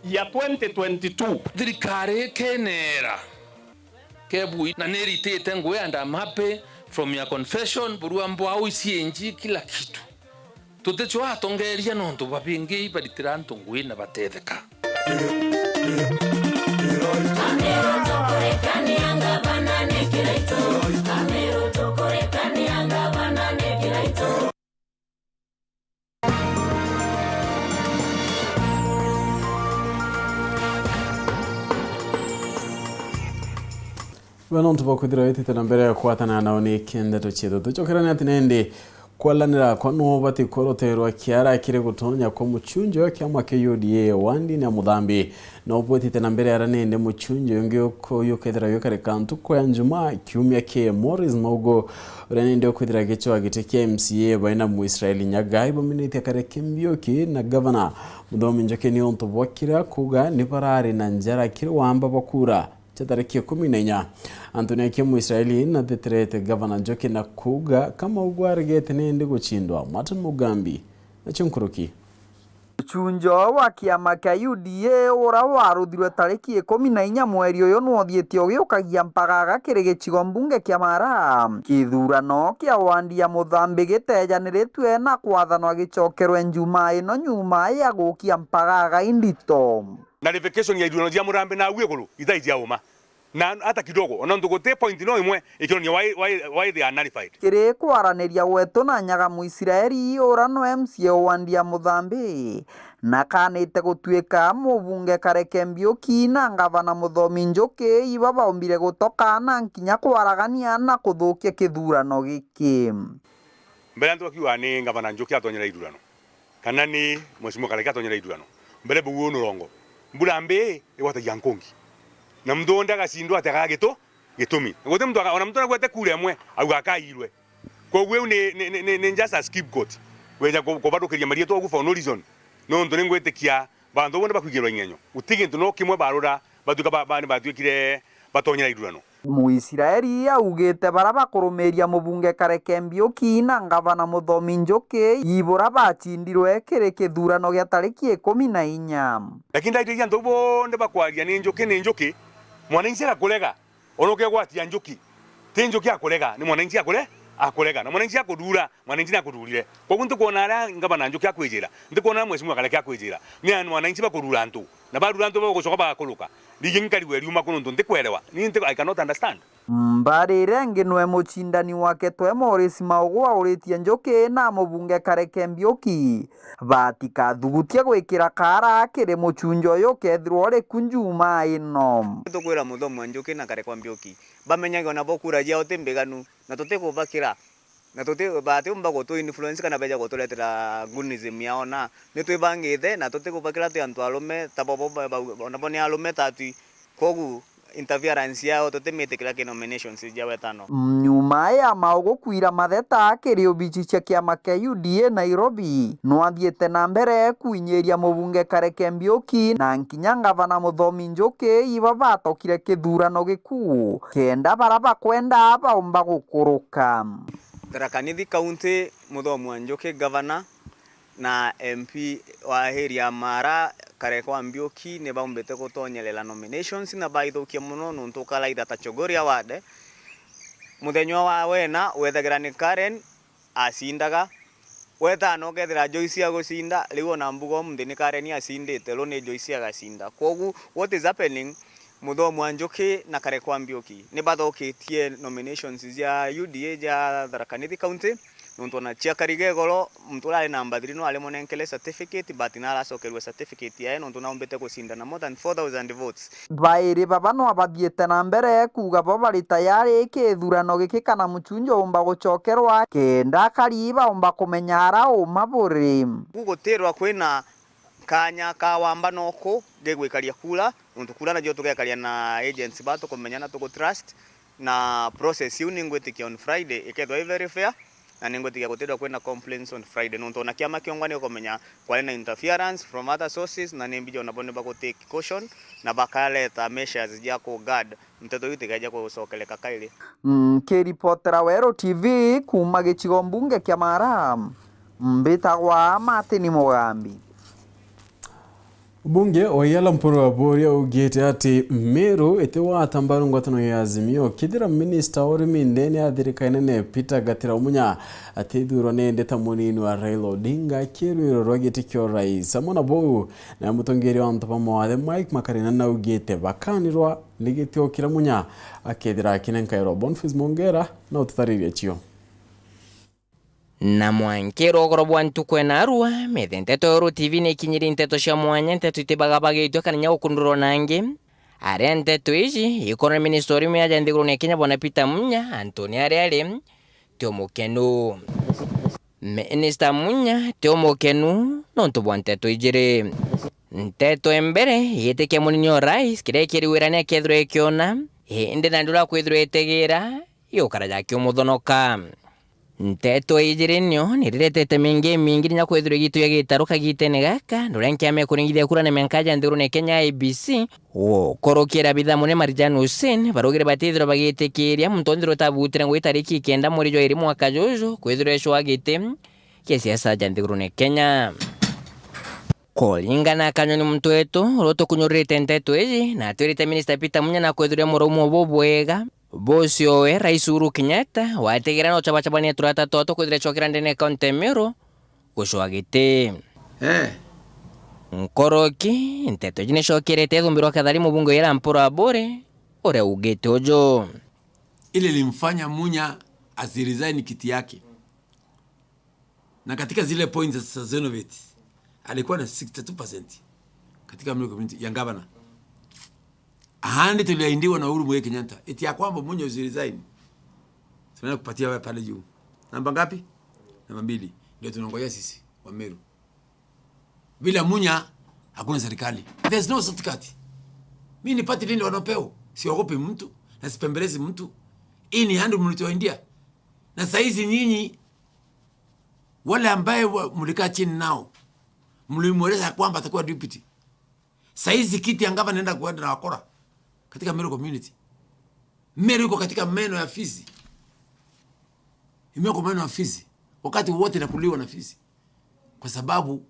ya twenty twenty-two. Thirikari ikenera kebui na niritite ngui and I'm happy from your confession, burua mbwau, C N G, kila kitu. Tuticwa atongeria nontu babingi baritira antu ngui na batetheka. We nontu bwa kwithirwa witite na mbere ya kwatana nao ni kenda tucietu. Tucokerane ati nindi kwalanira kwa no bati kuroterwa kiara kiri gutonya kwa muchunjo wa kiama kia U D A wa ndini ya Muthambi. No bwitite na mbere ara nindi muchunjo ungi uko yukethira yukarika ntuku ya Njumaa kiumia ki Morris Maugo, uria nindi ukwithira gichwa giti kia M C A baina Muisraeli Nyagai baminitie kare Kimbiuki na gavana Muthomi Njoki ni untu bwa kira kuga ni barari na njara kiri wamba bwa kura cha tariki ikumi na inya. Anthony Akia Muisraeli natheterete gavana Njoki na kuga kama ugwa aregete nindi guchindwa. Martin Mugambi nacio nkuruki. Muchunjo wa kiama kia U D A ura waruthirwe tariki ikumi na inya mweri uyu nwothiite ugiukagia mpagaga kiri gicigo mbunge kia Mara. Kithurano kia wandi ya Muthambi gitejaniritue na kwathanwa gicokerwe Njumaa ino nyuma ya gukia mpagaga indito. Nullification ya ithurano cia Murambi na au iguru itai cia uma. Na hata kidogo, ona ntu guti point no imwe ikionania why, why, why they are nullified. Kiri kwaraniria gwetu na Nyaga Muisraeli, ura no M C A o wandi ya Muthambi, na kanite gutuika mubunge Kareke Mbiuki na ngavana Muthomi Njuki iba baumbire gutoka na nkinya kwaragania na kuthukia kithurano giki. Mbere antu bakiuga ni ngavana Njuki atonyera ithurano, kana ni Mheshimiwa Kareke atonyera ithurano, mbere bau unurongo, mbura mbii igwatagia nkungi. Na muntu undi agacindwa ati akaga gitu-, gitumi. Na guti muntu aga-, ona muntu nagwete kura imwe, auga akairwe. Koguo iu ni, ni, ni, ni, ni just a scapegoat. Kweja ku-, kubathukiria marietwa ugu for no reason. Nontu ni ngwitikia bantu bonthe bakwigirwa ing'enyo. Guti gintu no kimwe barura, batuika ba, ba, ni batuikire batonyera ithurano. Muisraeli augite bara bakurumiria mubunge Kareke Mbiuki na ngavana Muthomi Njuki ibura bacindirwe kiri kithurano gia tariki ikumi na inya. Lakini ndaithiria antu bonthe bakwaria ni Njuki, ni Njuki, mwananchi agakurega. Ona ukegwatia Njuki, ti Njuki akurega, ni mwananchi akure-, akurega. Na mwananchi akuthura, mwananchi nakuthurire. Koguo ntikwona aria ngavana Njuki akwijira, ntikwona aria Mheshimiwa Kareke akwijira. Ni a-, mwananchi bakuthura antu, na bathura antu bagucoka bagakuruka. Rigi nkarigwe riuma ku nontu ntikwerewa. Ni nti-, I cannot understand. Mbari iria ingi nwe mucindani wake twe Morris Maugu auritie Njuki na mubunge Kareke Mbiuki batikathugutie gwikira kaara kiri mucunjo uyu ukethirwa uri ku njuma ino. Tukwira Muthomi wa Njuki na Kareke wa Mbiuki bamenyage ona bo kura ciao ti mbiganu, na tutikubakira, na tuti-, batiumba gutu influence kana beja guturetera goonism yao, na nitwibangite na tutikubakira twi antu arume ta bobo, ba-, ba-, ona bo ni arume ta twi. Kogu interference yao tutimitikira ki nominations cia wetano. Nyuma ya Maugu kwira matheta kiri obici cia kiama kia U D A Nairobi, nwathiite na mbere kwinyiria mubunge Kareke Mbiuki na nkinya ngavana Muthomi Njuki iba batokire kithurano gikuu, kenda bara bakwenda baumba gukuruka. Tharaka Nithi County, Muthomi wa Njuki, gavana, na M P wa area ya Mara, Kareke wa Mbiuki, ni baumbite gutonyerera nominations na baithukia mono nontu ukaraitha ta Chogoria ward. Muthenya wa wena wethagira ni Karen acindaga, wetano ukethira Joyce agucinda, riu ona mbuga umunthi ni Karen acindite, riu ni Joyce agacinda. Kwogu what is happening? Muthomi wa Njuki na Kareke wa Mbiuki ni bathoketie nominations cia U D A cia Tharaka Nithi County, nontu ona cia Karige igoro, muntu uria ari namba three no ari munenkere certificate, but naracokerua certificate yae nontu naumbite gucindana more than four thousand votes. Bairi baba no bathiite na mbere kuuga bo bari tayari kithurano giki kana mucunjo umba gucokerwa, kenda akari baumba kumenya ara uma buri. Gugutirwa kwina kanya ka wamba noku gigwikaria kura, nontu kura nacio tugekaria na agents ba tukumenya na tugutrust, na process iu ningwitikia on Friday ikethwa i very fair, na ningwitikia gutirwa kwina complaints on Friday, nontu ona kiama kiongwa ni ukumenya kwari na interference from other sources, na ni mbija ona bo ni bagutake caution na bakareta measures cia ku guard nteto iu itikeje gucokereka kairi. Nkiripotera Weru T V kuuma gicigo mbunge kia Mara, mbitagwa Martin Mugambi. Mbunge wa Iala Mpuru Aburi augite ati Meru itigwata mbaru ngwataniro ya Azimio kethira minista wa urimi ndene ya thirikari nene Peter Gatira Munya atithurwa nende ta munini wa Raila Odinga kirwiro rwa giti kia urais. Amwe na bau, na mutongeria wa antu ba mawathe Mike Makarina naugite bakanirwa ni gitio kiria Munya akethira akinenkairwa. Boniface Mongera na ututariria cio. Na mwanki rugoro bwa ntuku ena arua, methe nteto ya Uru T V ni ikinyiri nteto cia mwanya, nteto itibagabagitwe kana inya gukundurwa na angi. Aria nteto iji ikorwa ni minista urimi aja nthigurune ya Kenya bwana Peter Munya, antu ni aria ari ti umukenu. Minista Munya ti umukenu nontu bwa nteto ijiri. Nteto ya mbere, yitikia munini wa rais kiria ikiriwira ni akethirwa ikiona, indi nandi uria akwithirwa itigira, yukara jakiumuthonoka. Nteto ijiri nio nirirete itemi ingi imingi inya kwithirwa igituya gitaru kagitene gaka, nuria nkiama ikuringithia kura na mianka ja nthigurune ya Kenya I E B C, gukurukira bitha munene Marjan Hussein, baraugire batithirwa bagitikiria muntu onthirwa utabutire ngugi tariki ikenda mweri jwa iri mwaka juju, kwithirwa ecwa giti kia siasa ja nthigurune ya Kenya. Kuringana na Kanyoni muntu wetu, uria utukunyururite nteto iji, na atwirite minista Peter Munya na kwithirwa muraumo bubwega, Bosi owe, Rais Uhuru Kenyatta, watigera no chabachabania turata twao twa kwithira chokera ndene ya kaunti ya Meru, gucwa giti. Eh. Nkoroki, nteto iji nicokerete ithumbirwa Kathari mubunge wa Mpuru Aburi, uria ugite uju. Ile ilimfanya Munya asiresign kiti yake. Na katika zile points za Zenovet, alikuwa na sixty two percent katika Meru community ya gavana. Ahandi tuliaindiwa na Uhuru Muigai Kenyatta, eti ya kwamba Munya usiresign. Tunaenda kupatia wewe pale juu. Namba ngapi? Namba mbili. Ndio tunangojea sisi wa Meru. Bila Munya, hakuna serikali. There's no shortcut. Mimi ni party leader wa Nopeo. Siogopi mtu, na sipembelezi mtu. Hii ni hand mlitoa India. Na saizi nyinyi, wale ambaye wa-, mlikaa chini nao, mlimweleza ya kwamba atakuwa deputy. Saizi kiti ya gavana inaenda kuenda na wakora katika Meru community. Meru iko katika meno ya fisi. Imewekwa meno ya fisi. Wakati wote inakuliwa na fisi. Kwa sababu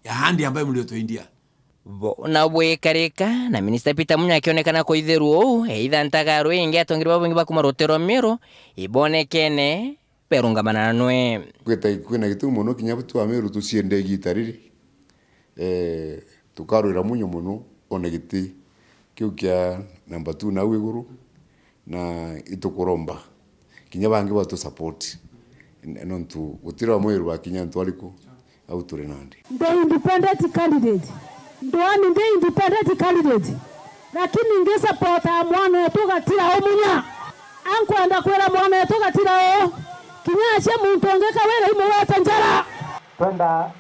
ya handi ambayo mliotoindia. Bo na bwikarika, na Minister Peter Munya akionekana kuitherua uu, either ntagaru ingi atongeri babaingi ba kuma ruteere rwa Meru ibonekene berungamana na nwe. Gwita kwina gitu mono kinya butu wa Meru tuciende igita riri. Eh, tukarwira Munya mono, one giti kiu kia number two nau iguru, na itukuromba kinya bangi batu support. N-, nontu gutira mwiru bakinya antu ariku, au turi nandi. Ndi independent candidate. Ndwani ndi independent candidate. Lakini ngi support mwana wetu Gatira Umunya. Ankwenda kwira mwana wetu Gatira u, kinya acie muntu ungi kawira imugwete njara. Twenda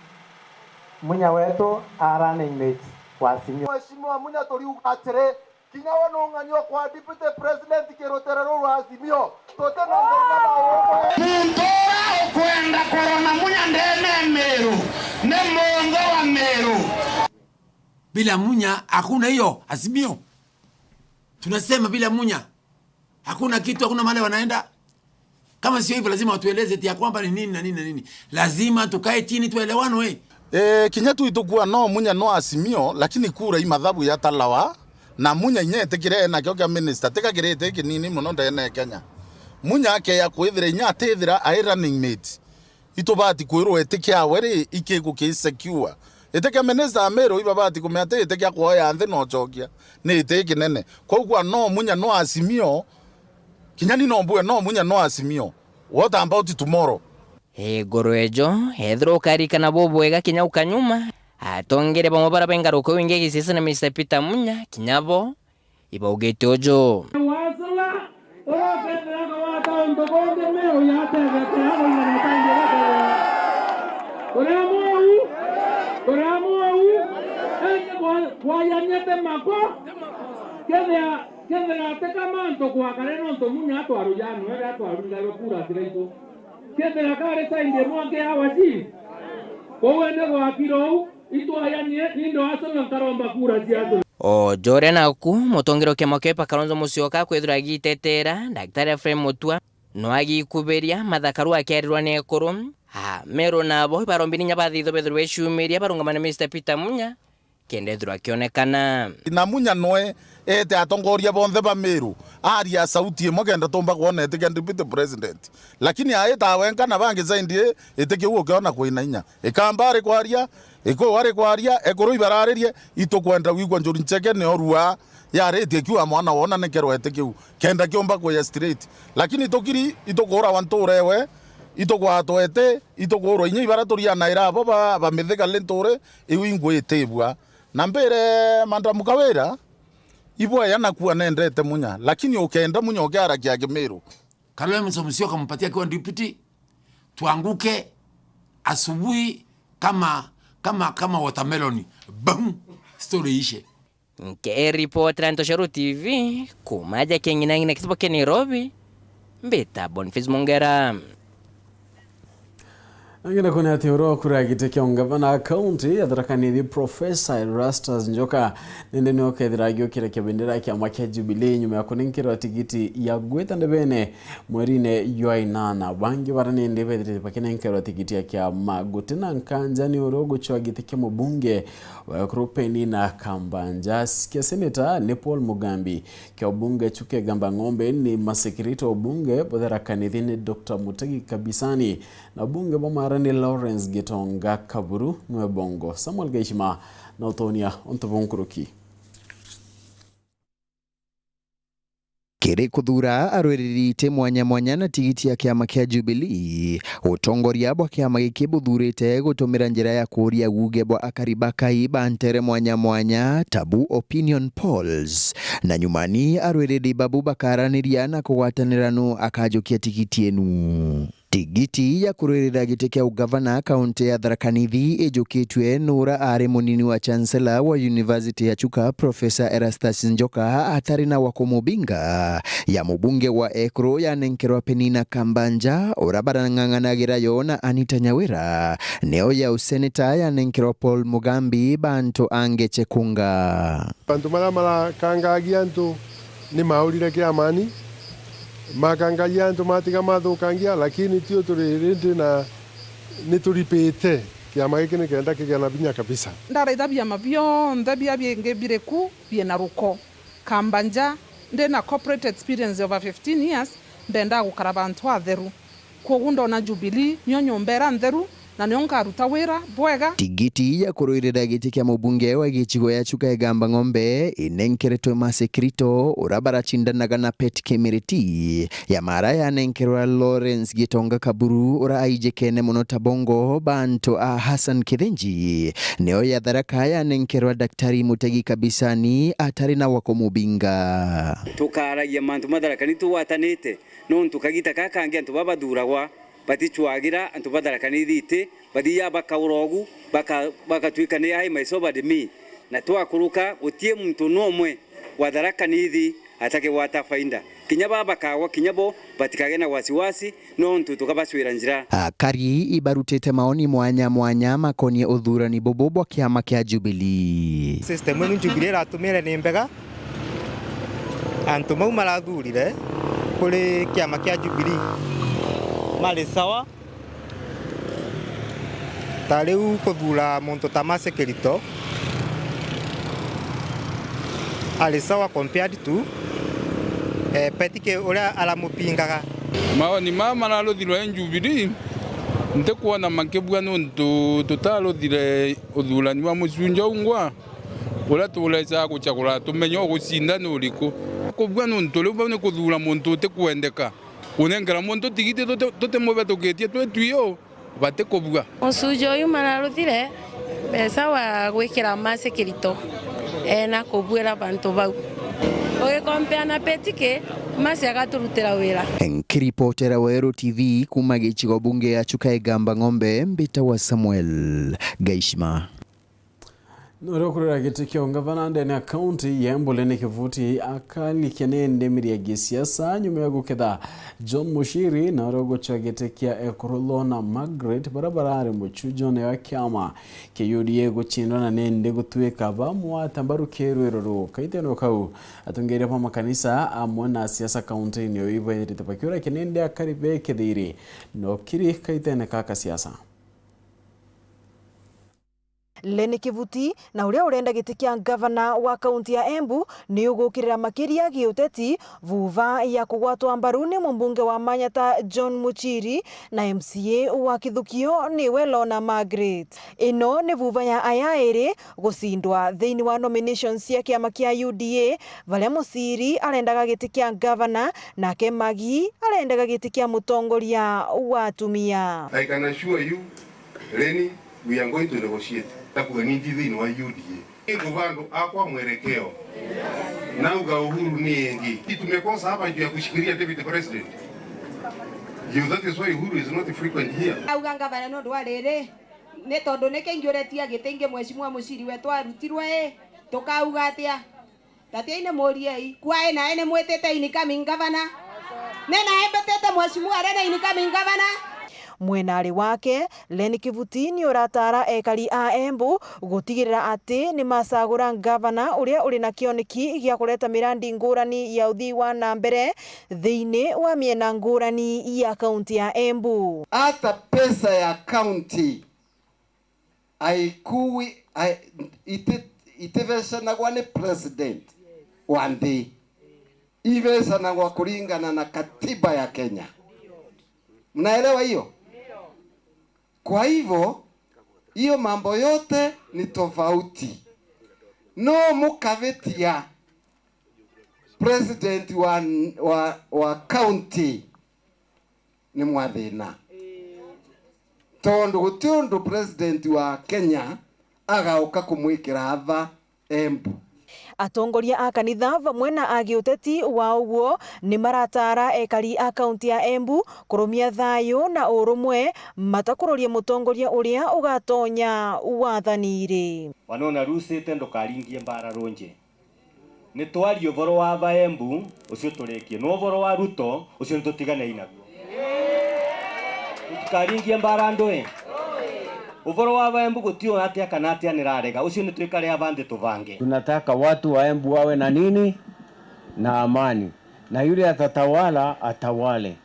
Munya wetu a running mate wa Azimio. Mheshimiwa Munya, turiuga atiri, kinya we nung'ani ukwa deputy president kirutere ruru rwa Azimio. Tuti na ndung'ana umwe. Muntu uria ukwenda kurona Munya ndene Meru ni munthe wa Meru. Bila Munya hakuna hiyo Azimio. Tunasema bila Munya hakuna kitu, hakuna mahali wanaenda. Kama sio hivyo, lazima watueleze eti ya kwamba ni nini na nini na nini. Lazima tukae chini tuelewane. Eh, kinya tu itukua no Munya no Azimio, lakini kura i mathabu yatalawa, na Munya inya etikire enakio kia minister, tika kiriti kinini mono ndene ya Kenya. Munya akeya kwithira inya atithira ai running mate. Itubati kwirwa iti kiawe ri, ikiku ki secure. Iti kia minister wa Meru ibabati kumenya ati iti kia kuoya nthi na ucokia. Ni iti kinene. Kwou kwa no Munya no Azimio, kinya ni no mbue no Munya no Azimio. What about tomorrow? Iguru ejo, ethirwa ukarikana bubwega kinya ukanyuma, atongere bamwe bara bengaruka wingi gisiasa na Minister Peter Munya, kinya bo ibaugite uju. Wasula, uria ukethira akagwata untu bungi Meru yatethete akoiga na tangi gakoya. Uria mwau, uria mwau, ende kwa-, kwayania te mako, kethira, kethira ati kama antu gwakare nontu Munya atwaru janu, ere atwaru ngarwe kura tiraitu. Kethira kari saindi imwe nki awa ji, kou ende gwakira uu, itwayanie, ni ndo asoma nkaromba kura ciatu. O joria naku, mutongeri wa kiama kia Wiper Kalonzo Musyoka akwithirwa agitetera, Daktari Ephraim Mutua, no agikubiria mathakaru akiarirwa ni ekuru. A, Meru nabo ibarombire inya bathithwa bethirwe beciumiria barungamane Minister Peter Munya, kenda ethirwa akionekana. Na Munya noe ete atongoria bonthe ba Meru, aria sauti imwe kenda tumba kwona itikia deputy president. Lakini aita wenka na bangi zaidi, itikia ukiona kwina inya. Ikamba ari kwaria, Ikuu ari kwaria, ekuru ibararirie, itukwenda wigua Njuri Ncheke ni orua yaritie kiu a mwana wona ni kerwete kiu, kenda kiumba kuya straight. Lakini tukiri, itukurawa nturewe, itugwatwete, itukurwa inya ibara turianaira abo ba, ba Mithika Linturi, iu ingwitibua. Na mbire Madam Kawira, ibwaya nakua nendete Munya, lakini ukenda Munya ukiarakia Kimiru. Kalonzo Musyoka mpatie akiwa deputy, tuanguke asubuhi kama, kama, kama watermelon. Bam! Story ishe. Nkiripotera Ntoshero T V, kuma aja Keng'inang'ina kisibo kia Nairobi, mbita Boniface Mongera. Angina kwona ati uro kura giti kia ungavana kaunti ya Tharaka Nithi Professor Erastus Njoka nindi ni ukethira agiukira kibendera kia kiama kia Jubilee nyuma ya kunenkirwa tigiti ya gwita ndebene mweri-ini jwa inana. Bangi bara nindi bethirite bakinenkerwa tigiti ya kiama guti na nkanja ni uri ugucwa giti kia mubunge wa Ekuru Penina Kambanja. Kia seneta ni Paul Mugambi. Kia ubunge Chuka Igamba Ng'ombe ni masekirite ubunge bwa Tharaka Nithi ni Doctor Mutegi Kabisani, na ubunge bwa Maara ni Lawrence Gitonga Kaburu nwe bongo. Samuel Gaishima na utonia untu bunkuruki. Kiri kuthuura arwiriri iti mwanya mwanya na tigiti ya kiama kia Jubilee, utongoria bwa kiama giki buthurite gutumira njira ya kuuria uuge bwa akari ba Kai ba ntere mwanya mwanya, tabu opinion polls. Na nyumani arwiriri babu bakaraniria na kugwatanira nu akajukia tigiti inu. Tigiti ya kurwirira giti kia ugavana kaunti ya Tharaka Nithi ijukitue nura ari munini wa Chancellor wa University ya Chuka, Professor Erastus Njoka, atari na wa kumubinga. Ya mubunge wa Ekuru yanenkerwa Penina Kambanja, ura barang'ang'anagira yo na Anita Nyawira. Neo ya useneta yanenkerwa Paul Mugambi, bantu angeche kunga. Antu maria marakangagia antu ni maurire kiamani, makangagia antu matiga mathukangia, lakini tio turi rindi na ni turipite. Kiama giki ni kenda kigia na binya kabisa. Ndaraitha biama bionthe bia bingi biri ku bina ruko. Kambanja, ndi na corporate experience over fifteen years, ndendaa gukara bantu atheru. Kwogu ndona Jubilee nio nyomba ira ntheru na nio nkaruta wira bwega. Tigiti ya kurwirira giti kia mubunge wa gicigo ya Chuka Igamba Ng'ombe inenkeretwe Mercy Kirito, ura baracindanaga na Pet Kimiriti. Ya mara yanenkerwa Lawrence Gitonga Kaburu, ura aijikene mono ta bongo bantu a Hassan Kithinji. Neo ya Tharaka yanenkerwa Daktari Mutegi Kabisani, atari na wa kumubinga. Tukaragia mantu ma Tharaka Nithi tugwatanite. Nontu kagita gaka kangi antu baba bathuragwa baticwagira, antu ba Tharaka Nithi iti, bathiaga bakaura ugu, baka-, bagatwika ni ai my sobered me. Na twakuruka, gutii muntu numwe wa Tharaka Nithi atakigwata faida. Kinya baba bakagwa, kinya bo batikage na wasiwasi, nontu tukabacwira njira. Akari ibarutite maoni mwanya mwanya makonie uthurani bubu bwa kiama kia Jubilee. System inu Jubilee iratumire ni mbega. Antu mau marathurire kuri kiama kia Jubilee mari sawa. Ta riu kuthura muntu ta Mercy Kirito ari sawa compared to, eh, Pet Ki-, uria aramupingaga. Maoni maya mararuthirwe ni Jubilee, ntikwona makibua nontu tutaruthire uthurani wa mucunja ungwa. Uria turecaga gucagura tumenye ugucinda ni uriku. Kubua nontu riu bau ni kuthura muntu utikwendeka. Kunenkera muntu tigiti tuti-, tutimubethukitie twi twio, batikubua. Mucunja uyu mararuthire mbeca wa gwikira Mercy Kirito, ena kubuira bantu bau. Ugikompea na Pet Ki, Mercy agaturutira wira. Nkiripotera Weru T V kuma gicigo bunge ya Chuka Igamba Ng'ombe, mbitagwa Samuel Gaishima. Nuri ukurira giti kia ungavana ndene ya kaunti ya Embu Leni Kivuti akarikia ni ndemiri ya gisiasa nyuma ya guketha John Muchiri na uria ugucwa giti kia Ekuru Lorna Margaret, baria barari mucunjone wa kiama kia U D A gucindwa na nindi gutuika bamwata mbaru kirwiro ruu. Kaitene kau, atongeria ba makanisa amwe na siasa kaunti-ini iu ibairite bakiura kinindi akari be kithiri nokiri kaitene ka kasiasa. Leni Kivuti, na uria urenda giti kia ngavana wa kaunti ya Embu, ni ugukirira makiria giuteti vuva ya kugwatwa mbaru ni mumbunge wa Manyata John Muchiri na M C A wa Kithukio niwe Lorna Margaret. Ino ni vuva ya aya eri gucindwa thiini wa nominations cia kiama kia U D A, varia Muchiri arendaga giti kia ngavana, nake Magi arendaga giti kia mutongoria wa atumia. I can assure you, Leni, we are going to negotiate. Takuga ni nthi thiini wa U D A. Iko vandu akwa mwerekeo. Nauga Uhuru ni ingi. Tumekosa hapa juu ya kushikilia deputy president. You, that is why Uhuru is not frequent here. Auga ngavana nondu wa riri, ni tondu niki ngiuretia giti ingi mheshimiwa Muchiri wetu arutirwe i, tukauga atia? Tatiai ni muriei. Kwai nae ni mwitite incoming governor? Ni nae mbitite mheshimiwa aria ni incoming governor? Mwenari wake, Leni Kivuti ni urataara ekari a Embu gutigirira ati ni macagura ngavana uria uri na kioneki gia kureta mirandi ngurani ya uthii wa na mbere thiini wa miena ngurani ya kaunti ya Embu. Ata pesa ya kaunti aikui-, ai-, iti-, itivecanagwa ni president wa nthi. Ivecanagwa kuringana na katiba ya Kenya. Mnaelewa hiyo? Kwa hivyo, hiyo mambo yote ni tofauti. No mukavitia President wa, wa, wa county ni mwathina. Tondu guti undu president wa Kenya agauka kumwikira ava Embu. Atongoria a kanitha vamwe na a giuteti wa uguo ni marataara ekari a kaunti ya Embu kurumia thayu na urumwe, matakururie mutongoria uria ugatonya wathaniire. Wanona rucite ndukaringie mbara runji. Ni twaria uvoro wa ava Embu, ucio turekie. No uvoro wa Ruto, ucio ni tutiganei naguo. Tutikaringie mbara ndui. Uvoro wa ava Embu gutiu atia kana atia nirarega. Ucio ni twikare ava nthi tuvange. Tunataka watu wa Embu wawe na nini? Na amani. Na yule atatawala, atawale.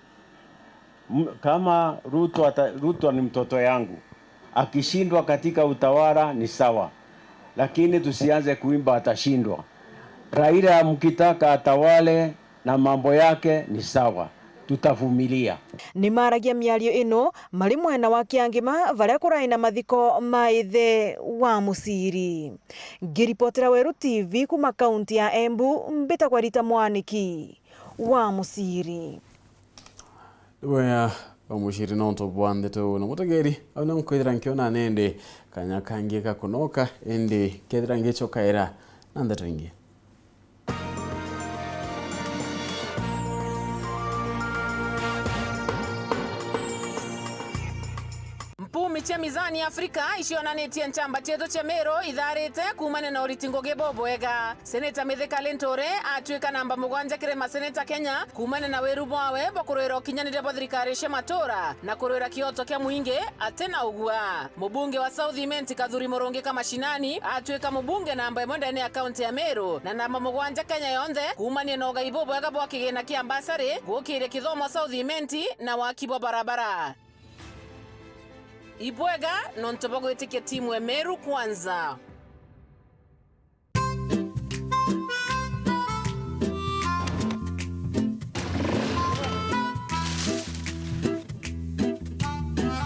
M-, kama Ruto ata-, Ruto ni mtoto yangu, akishindwa katika utawala ni sawa, lakini tusianze kuimba atashindwa. Raila mkitaka atawale na mambo yake ni sawa, tutavumilia. Ni maragia miario ino mari mwena wa Kiangima, varia kurai na mathiko ma ithe wa Muciri. Ngiripotera Weru T V kuma kaunti ya Embu, mbitagwa Rita Mwaniki wa Muciri. Bwega bwa Muciri nontu bwa ndeto na mutegeri, au na nkwithira nkiona nende kanya kangi ga kunoka, indi kethira ngicokaira na ndeto ingi. Mpumi cia mizani Afrika icionanitie nchamba cietu cia Meru itharite kuumania na uriti ngugi bubwega. Seneta Mithika Linturi atuika namba mugwanja kiri maseneta Kenya kuumania na wiru bwawe bwa kurwira ukinyaniria bwa thirikari cia matura na kurwira kioto kia mwingi atina ugua. Mubunge wa South Imenti Kathuri Murungi Kamashinani atuika mubunge namba imwe ndene ya kaunti ya Meru na namba mugwanja Kenya yonthe kuumania na ugai bubwega bwa kigina kia mbasari, gukiria kithomo South Imenti na waki bwa barabara. Ibwega nontu bwa gwitikia timu ya Meru Kwanza.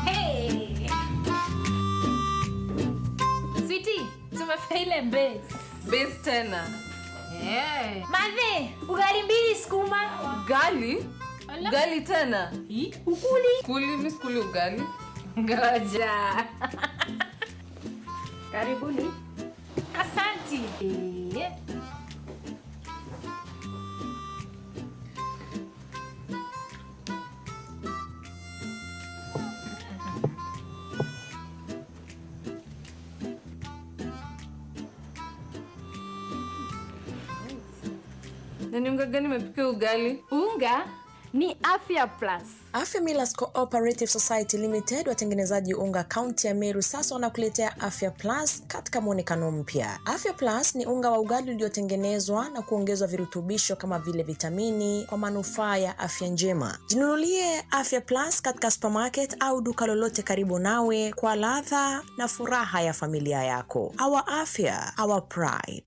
Hey! Sweetie, tumefika ile base. Base tena. Eh. Mathe, ugali mbili sukuma. Ugali? Ala. Ugali tena? Hi? Ukuli? Kuli, mi sikuli ugali. Ngoja. Karibuni. Asanti. Eh. Na ni unga gani imepika ugali? Unga ni Afya Plus. Afya Millers Cooperative Society Limited, watengenezaji unga kaunti ya Meru, sasa wanakuletea Afya Plus katika mwonekano mpya. Afya Plus ni unga wa ugali uliotengenezwa na kuongezwa virutubisho kama vile vitamini kwa manufaa ya afya njema. Jinunulie Afya Plus katika supermarket au duka lolote karibu nawe kwa ladha na furaha ya familia yako. Our afya, our pride.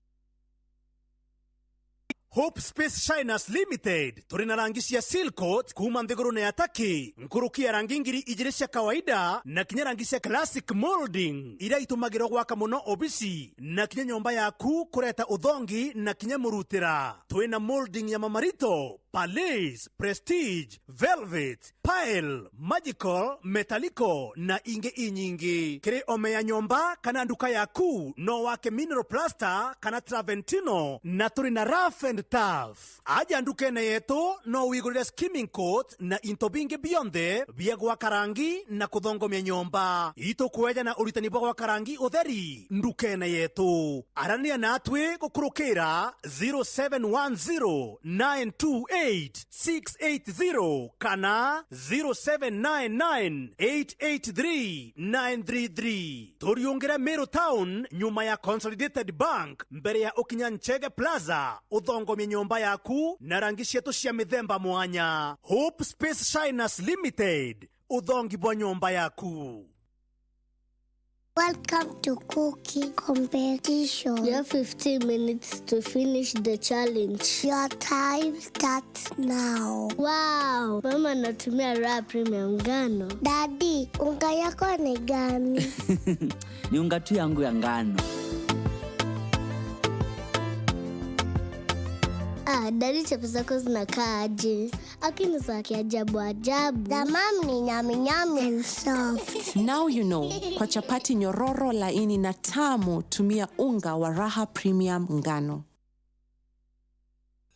Hope Space Shiners Limited, turi na rangi cia seal coat kuuma nthigurune ya Turkey, nkuruki ya rangi ngiri ijiri cia kawaida na kinya rangi cia classic molding, iria itumagirwa gwaka mono obisi na kinya nyomba yaku kureta uthongi na kinya murutira. Twi na molding ya mamarito, Palais, Prestige, Velvet, Pearl, Magical, Metallico na ingi inyingi. Kiri ome ya nyomba kana nduka yaku, no wake mineral plaster kana Traventino, na turi na rough and tough. Aja ndukene yetu, no wigurire skimming coat na into bingi bionthe bia gwaka rangi na kuthongomia nyomba. Itukweja na uritani bwa gwaka rangi utheri ndukene yetu. Arania natwi gukurukira zero seven one zero nine two eight six eight zero kana zero seven nine nine eight eight three nine three three. Turiungire Meru Town, nyuma ya Consolidated Bank, mbere ya ukinya Nchege Plaza, uthongomie nyomba yaku na rangi cietu cia mithemba mwanya. Hope Space Shiners Limited, uthongi bwa nyomba yaku. Welcome to cooking competition. You have fifteen minutes to finish the challenge. Your time starts now. Wow, mama anatumia Raha Premium ngano. Daddy, unga yako ni gani? Ni unga tu yangu ya ngano. Ah, Daddy, chapati zako zinakaa aje? Lakini za kiajabu ajabu. The mom ni nyami nyami and soft. Now you know, kwa chapati nyororo, laini na tamu, tumia unga wa Raha Premium Ngano.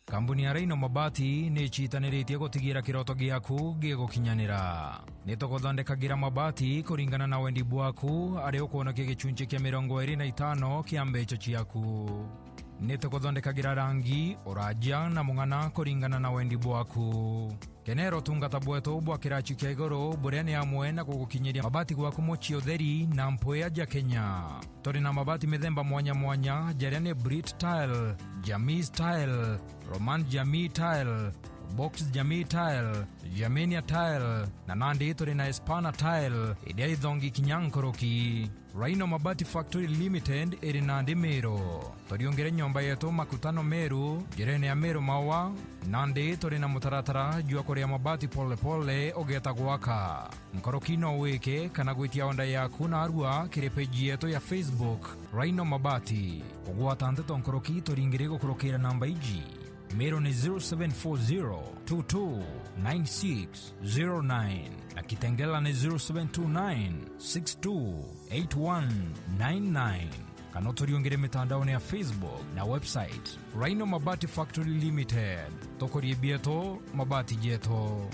Kambuni ya Rhino Mabati ni icitaniritie gutigira kiroto giaku gigukinyanira. Ni tuguthondekagira mabati kuringana na wendi bwaku, aria ukwonokia gicunci kia mirongo iri na itano kia mbeca ciaku. Ni tuguthondekagira rangi, uraja na mung'ana kuringana na wendi bwaku. Kenera utungata bwetu bwa kirachi kia iguru, buria ni amwe na gugukinyiria mabati gwaku mucii utheri na mpwia ja Kenya. Turi na mabati mithemba mwanya mwanya, jaria ni Brit Tile, Jamis Tile, Roman Jamii Tile, Box Jamii Tile, Germania Tile, na nandi turi na Espana Tile, iria ithongi kinya nkuruki. Rhino Mabati Factory Limited iri nandi Meru. Turiungire nyomba yetu Makutano Meru, njirene ya Meru Maua, nandi turi na mutaratara jwa kuria mabati pole pole ugeeta gwaka. Nkuruki no wike kana gwitia order yaku narua kiri page yetu ya Facebook, Rhino Mabati. Kugwata nteto nkuruki turingire gukurukira namba iji. Meru ni zero seven four zero two two nine six zero nine na Kitengela ni zero seven two nine six two eight one nine nine. Kana uturiungire mitandaone ya Facebook na website, Rhino Mabati Factory Limited. Tukurie bietu, mabati jetu.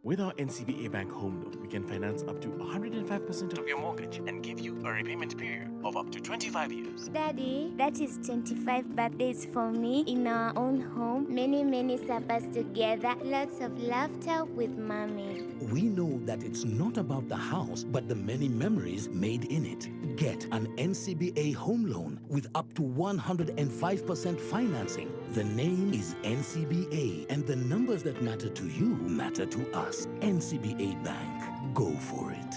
With our N C B A Bank Home Loan, we can finance up to one hundred and five percent of your mortgage and give you a repayment period of up to twenty-five years. Daddy, that is twenty-five birthdays for me in our own home. Many, many suppers together. Lots of laughter with mommy. We know that it's not about the house, but the many memories made in it. Get an N C B A home loan with up to one hundred and five percent financing. The name is N C B A, and the numbers that matter to you matter to us. N C B A Bank. Go for it.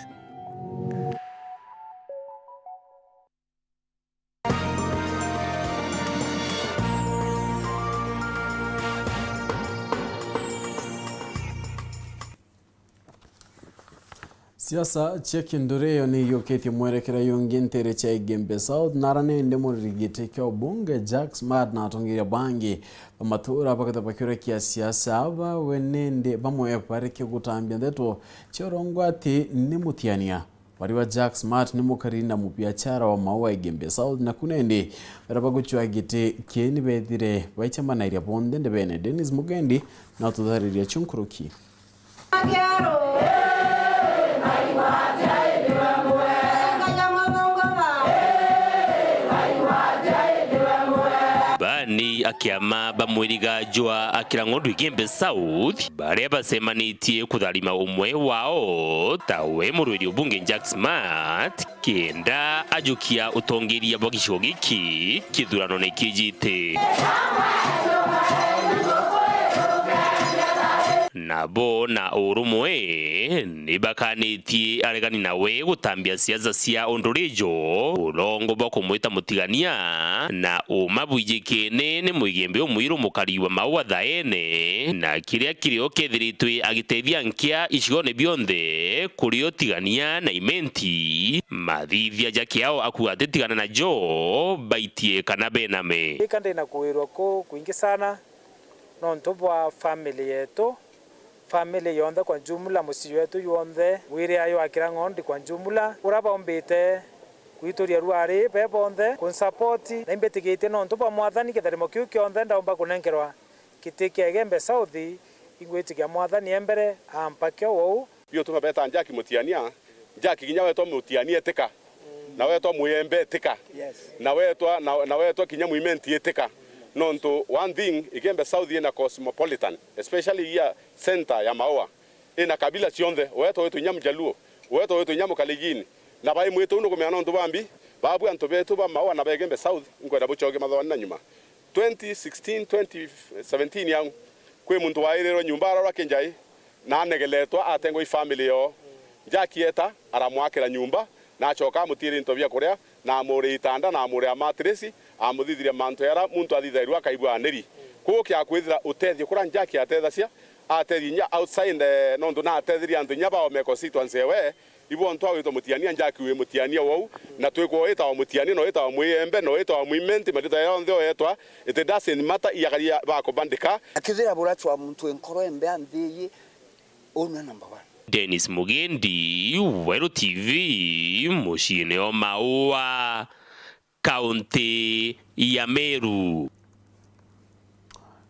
Siasa cia Kinduri yo ni yukitie mwerekera yungi ntere cia Igembe South, nara nindi murigiti kia ubunge Jack Smart na atongeria bangi ba matura bageta bakiuria kia siasa aba we nindi bamwe bareke gutambia ndeto cia urongwa ati ni mutiania. Bari ba Jack Smart ni mukari na mubiachara wa Maua Igembe South, na ku nindi bara bagucua giti kii ni bethire baicemanairia bonthe ndebene. Dennis Mugendi na tuthariria chunkuruki. Bani a kiama ba mwiriga jwa Akira Ng'ondu Igembe South, baria bacemanitie kutharima umwe wao, tawe murwiri ubunge Jack Smart, kenda ajukia utongeria bwa gicigo giki kithuranone kijite. Nabo na urumwe ni bakanitie aregani nawe gutambia siasa cia undurijo, urongo bwa kumwita mutigania, na uma bwijikene ni Muigembe umwiru mukari wa Maua Thaene, na kiria kirio kethiritwe agitethia nkia icigone bionthe kuri utigania na Imenti. Mathithia ja kiao akua atitigana najo, baitie kana bename. Ika ndina kuirwa ku kwingi sana nontu bwa family yetu, family yonthe kwa jumla, mucii wetu yonthe, wiri ayo Akira Ng'ondi kwa jumla, ura baumbite kwituria ruari be bonthe kunsapoti, na imbitigitie nontu bwa Mwathani kitharimo kiu kionthe ndaumba kunenkerwa giti kia Igembe South, ingwitikia Mwathani e mbere ampa kio uu. Biu tuma beta Jack mutiania, Jack kinya wetwa mutiania etika, na wetwa muyembe etika, yes, na wetwa, na, na wetwa kinya mwimenti etika. Nontu one thing, Igembe South ina cosmopolitan, especially here center ya Maua, ina kabila cionthe, wetwa wetwa inya Mjaluo, wetwa wetwa inya Mukalenjin, na bai mwitu uu nukumenya nontu bambi, babu antu betu ba Maua na ba Igembe South, nkwenda bucoke mathoani na nyuma. Twenty sixteen, twenty seventeen yau, kwi muntu wairirwe nyumba ararwa kinjai, na anegeletwa atengwa i family yoo. Jack eta, aramwakira nyumba, na acoka amutiiria into bia kuria, na amuuria itanda, na amuuria matiresi, amuthithiria mantu jaria muntu athithairua akaigua aniri. Kwou kiakwithira utethio kuria Jack atethacia, Atethia inya outside, eh, nontu natetheria antu inya bao me constituency ewe. Ibo ontu awitwa mutiania, njaki wi mutiania wou, na twikwo witawa mutiania, no witawa mwiembe, no witawa mwimenti, marita yonthe oyetwa, it doesn't matter, iakaria bakubandika. Akithira burachwa muntu enkoro embe anthi iyi, uu nwe number one. Dennis Mugendi, Weru T V, muciine o Maua, kaunti ya Meru.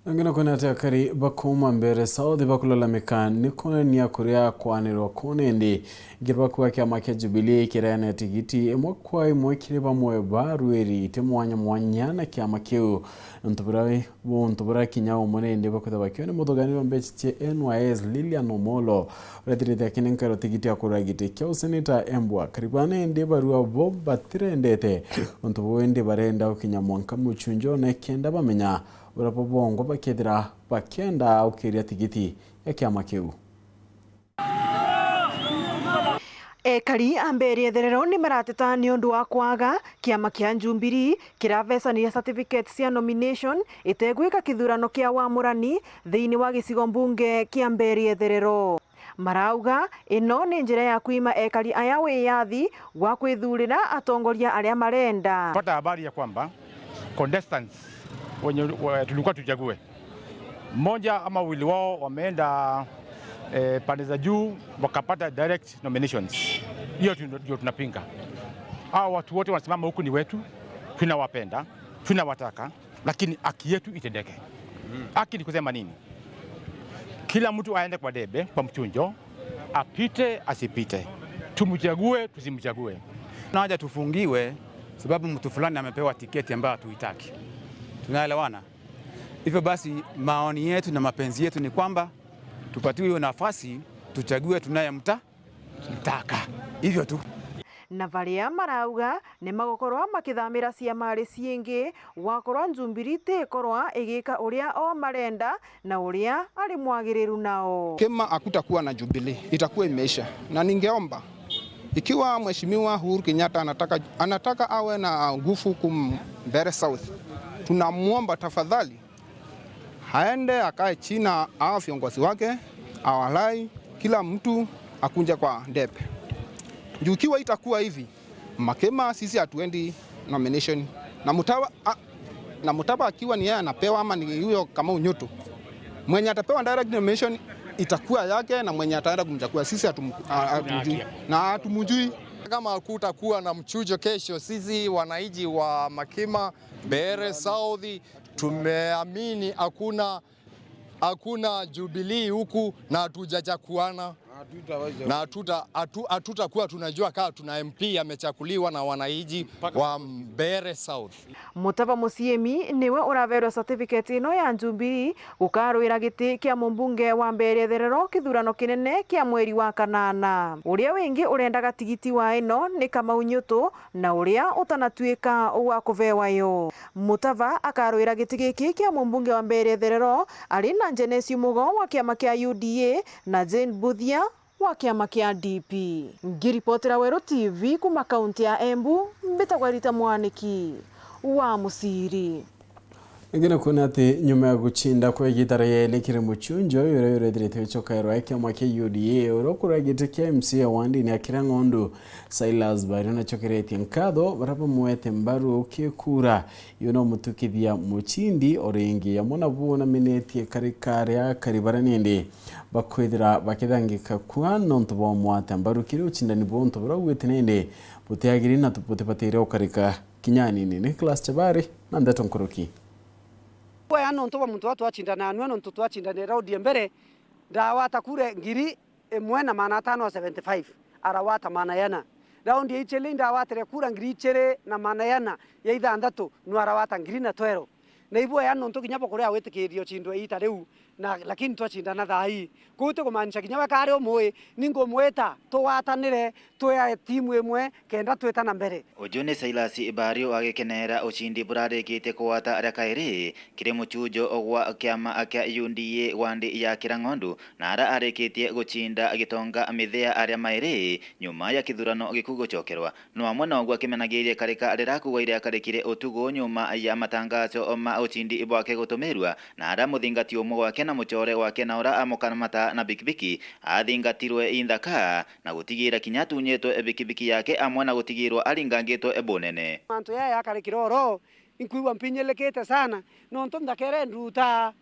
Angina kwina ati akari bakuuma Mbeere South bakulalamika ni kunenia kuria kwanirwa kuu nindi. Ngiri bakua kiama kia Jubilee kireene tigiti imwe kwa imwe kiri bamwe ba arwiri iti mwanya mwanya na kiama kiu. Nontu buria Buntu buria kinya umwe nindi bakwithirwa bakiona ni muthugaaniri wa mbecha cia N Y S Lilian Omolo, urethirite akinenkerwa tigiti ya kurwira giti kia useneta Embwa. Karibu nindi barua bo batirendete untu buu, indi barenda gukinya mwanka muchunjone kenda bamenya uria bo bongwa bakethira bakenda ukiria tigiti ya kiama kiu. Ekari a Mbeere Etherero ni marateta niundu wa kwaga kiama kia Jubilee kiravecania certificate cia nomination itegwika kithurano kia wamurani thiini wa gicigo mbunge kia Mbeere Etherero. Marauga ino ni njira ya kwima ekari aya wiyathi wa kwithurira atongoria aria marenda. Pata habari ya kwamba contestants wenye, wa-, tulikuwa tuchague, mmoja ama wawili wao wameenda, eh, pande za juu, wakapata direct nominations. Hiyo tu-, ndio tunapinga. Hao watu wote wanasimama huku ni wetu, tunawapenda, tunawataka, lakini haki yetu itendeke. Haki ni kusema nini? Kila mtu aende kwa debe, kwa mchunjo, apite, asipite. Tumchague, tusimchague. Tunaja tufungiwe sababu mtu fulani amepewa tiketi ambayo hatuitaki. Tunaelewana? Hivyo basi, maoni yetu na mapenzi yetu ni kwamba tupatiwe hiyo nafasi, tuchague tunayemta-, mtaka. Hivyo tu. Na baria marauga ni magukorwa makithamira ciama ari ciingi, wakorwa Jubilee ti ikorwa igika uria o marenda na uria ari mwagiriru nao. Kama hakutakuwa na Jubilee, itakuwa imeisha. Na ningeomba, ikiwa Mheshimiwa Uhuru Kenyatta anataka, anataka awe na nguvu kum Mbeere South, tunamuomba tafadhali, aende akae chini na hao viongozi wake, awalai, kila mtu akunje kwa debe. Juu ikiwa itakuwa hivi, Makema sisi hatuendi nomination. Na Mutava, a, na Mutava akiwa ni yeye anapewa ama ni huyo Kamau Nyutu, mwenye atapewa direct nomination itakuwa yake, na mwenye ataenda kumchagua sisi hatum-, a, hatumjui. Na hatumjui. Kama hakutakuwa na mchujo kesho, sisi wananchi wa Makima, Mbeere South, tumeamini hakuna, hakuna Jubilee huku na hatujachakuana. Na hatuta-, hatu-, hatutakuwa tunajua kama tuna M P amechakuliwa na wananchi wa Mbeere South. Mutava Muciimi niwe uraverwa certificate ino ya Jubilee gukarwira giti kia mumbunge wa Mbeere Etherero kithurano kinene kia mweri wa kanana. Uria wingi urendaga tigiti wa ino ni Kamau Nyutu, na uria utanatuika wa kuvewa yo. Mutava akarwira giti giki kia mumbunge wa Mbeere Etherero ari na Genesis Mugo wa kiama kia U D A na Jane Buthia wa kiama kia D P. Ngiripotera Weru T V kuma kaunti ya Embu, mbitagwa Rita Mwaniki wa Muciri. Ingi ni kuona ati nyuma ya gucinda kwa igita ria yeli kiri mucunjo uria urethirite ucokairwa kiama kia U D A, uria ukurwa giti kia M C A wa ndini ya Kirang'ondu, Silas Bario nacokeretie nkatho baria bamwete mbaru kikura. Iyo no mutukithia mucindi o ringi. Amwe nabo bunaminetie kari karia kari baria nindi bakwithira bakithangika kua nontu bwa umwate mbaru kiri ucindani bwa untu buria ugwite nindi butiagiri na tu-, butibatire ukarika kinya anini. Nicholas Chabari na ndeto nkuruki. Kwaya nontu bwa muntu wa twacindana nwe, nontu twacindana raundi ya mbere, ndawata kura ngiri imwe na magana atano na seventy five, arawata magana yana. Raundi ya ichiri ndawatire kura ngiri ichiri na magana yana ya ithanthatu, nwe arawata ngiri na twero. Na ibwea nontu kinya bwa kuria witikirio cindwe iita riu, na lakini twacindana thaa ii. Kuu ti kumaanisha kinya we kari umui, ni ngumwita tugwatanire, twi a timu imwe, kenda twita na mbere. Uju ni Silas Bario agikeneera ucindi burarikitie kugwata ria kairi kiri mucujo gwa kiama kia U D A wa ndi ya Kirang'ondu, na ara arikitie gucinda agitonga mithea aria mairi nyuma ya kithurano giku gucokerwa. No amwe noguo akimenagirie karika rirakugwa iria karikire utugu nyuma ya matangazo ma ucindi bwake gutumirwa, na aria muthingati umwe gwake na mucore gwake na uria amukamata na bikibiki athingatirwe inthaka, na gutigira kinya atunyitwe bikibiki yake amwe na gutigirwa aringangitwe bunene. Mantu jaya jakari kiroro, inkwigua mpinyilikite sana, nontu nthaka iria ndutaa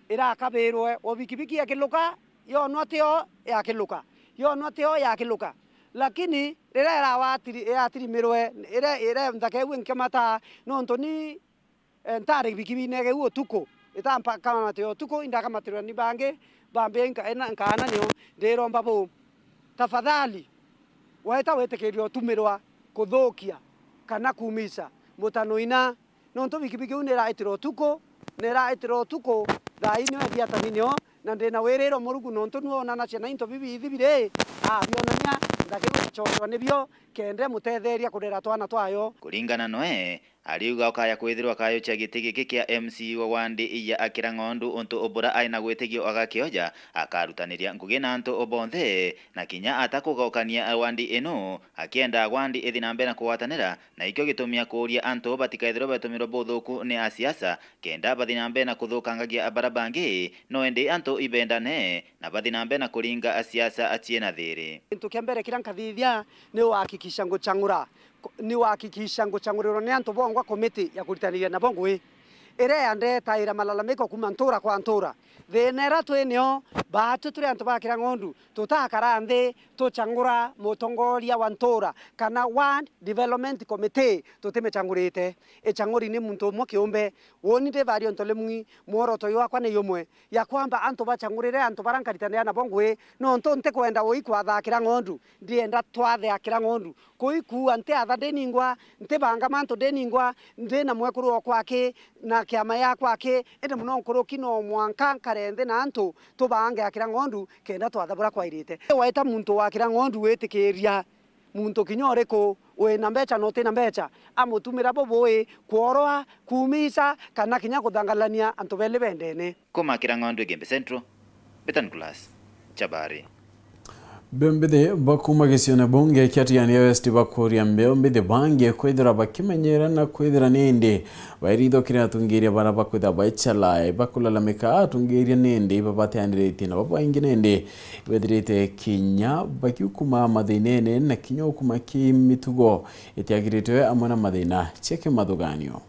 irakabirwe, o bikibiki yakiluka, yonwa tio yakiluka, yonwa tio yakiluka. Lakini riria irawatiri-, iratirimirwe, iria, iria nthaka iu inkimataa, nontu ni, eh, ntari bikibine iu utuku, itampa-, kamate utuku, indakamatirwa ni bangi, bambi nka-, ena-, nkaana nio ndiromba bu. Tafadhali, waita witikirirwa utumirwa kuthukia kana kuumisa mutano ina, nontu bikibiki iu niraitire utuku, niraitire utuku, thaa inio ithiatani nio, na ndina wiriro Murungu nontu niwe onanacia na into bibi ithi biri, abionania, nthaka iu icokerwa nibio, kenda imutetheria kurera twana twayo. Kuringana noe, ariuga ukaya kwithirwa akayukia giti giki kia M C A wa wandi ya Akira Ng'ondu untu bura ai na gwitigio agakioja, akarutaniria ngugi na antu bonthe, na kinya atakugokania wandi ino, akienda wandi ithi na mbere na kugwatanira, na ikio gitumi akuuria antu batikaithirwe betumirwe buthuku ni asiasa, kenda bathi na mbere na kuthukangagia bara bangi, no indi antu ibendane, na bathi na mbere na kuringa asiasa acie na thiri. Gintu kia mbere kiria nkathithia ni uhakikisha nguchang'ura, ni uhakikisha nguchang'urirwa ni antu bongwa komiti ya kuritaniria nabo ngugi, iria yandetaira malalamiko kuuma ntura kwa ntura. Thina iria twi nio, baatwi turi antu ba Kira Ng'ondu, tutakara nthi tuchang'ura mutongoria wa ntura kana Ward Development Committee, tutimichang'urite. Ichang'uri ni muntu umwe kiumbe. Woni ndivaria untu rimwi, mworoto jwakwa ni jumwe, ya kwamba antu bachang'urire antu baria nkaritanira nabo ngugi, nontu ntikwenda ui kwatha Akira Ng'ondu, ndienda twathe Akira Ng'ondu. Kui kuua ntiatha ndiningwa, ntibanga mantu ndiningwa, ndina mwekuru okwa aki, na kiama yakwa aki, indi muno nkuruki no mwanka nkare nthi na antu tubange Akira Ng'ondu kenda twatha buria kwairite. Waita muntu wa Akira Ng'ondu witikiria muntu kinya uriku, wina mbecha na utina mbecha, amutumira bubui, kworoa, kuumisa, kana kinya kuthangalania antu beli bendene. Kuuma Akira Ng'ondu, Igembe Central, Betan Class, Chabari. Mbeu mbithi ba kuuma gicione bunge kia Tigania West bakuuria mbeu mbithi bangi kwithira bakimenyera na kwithira nindi bairithukiria atungiria bara bakwithira baichalai bakulalamika atungiria nindi babateaniritie na babaingi nindi bethirite kinya bakiukuma mathinene na kinya ukuma ki mitugo itiagiritwe amwe na mathina cia kimathuganio.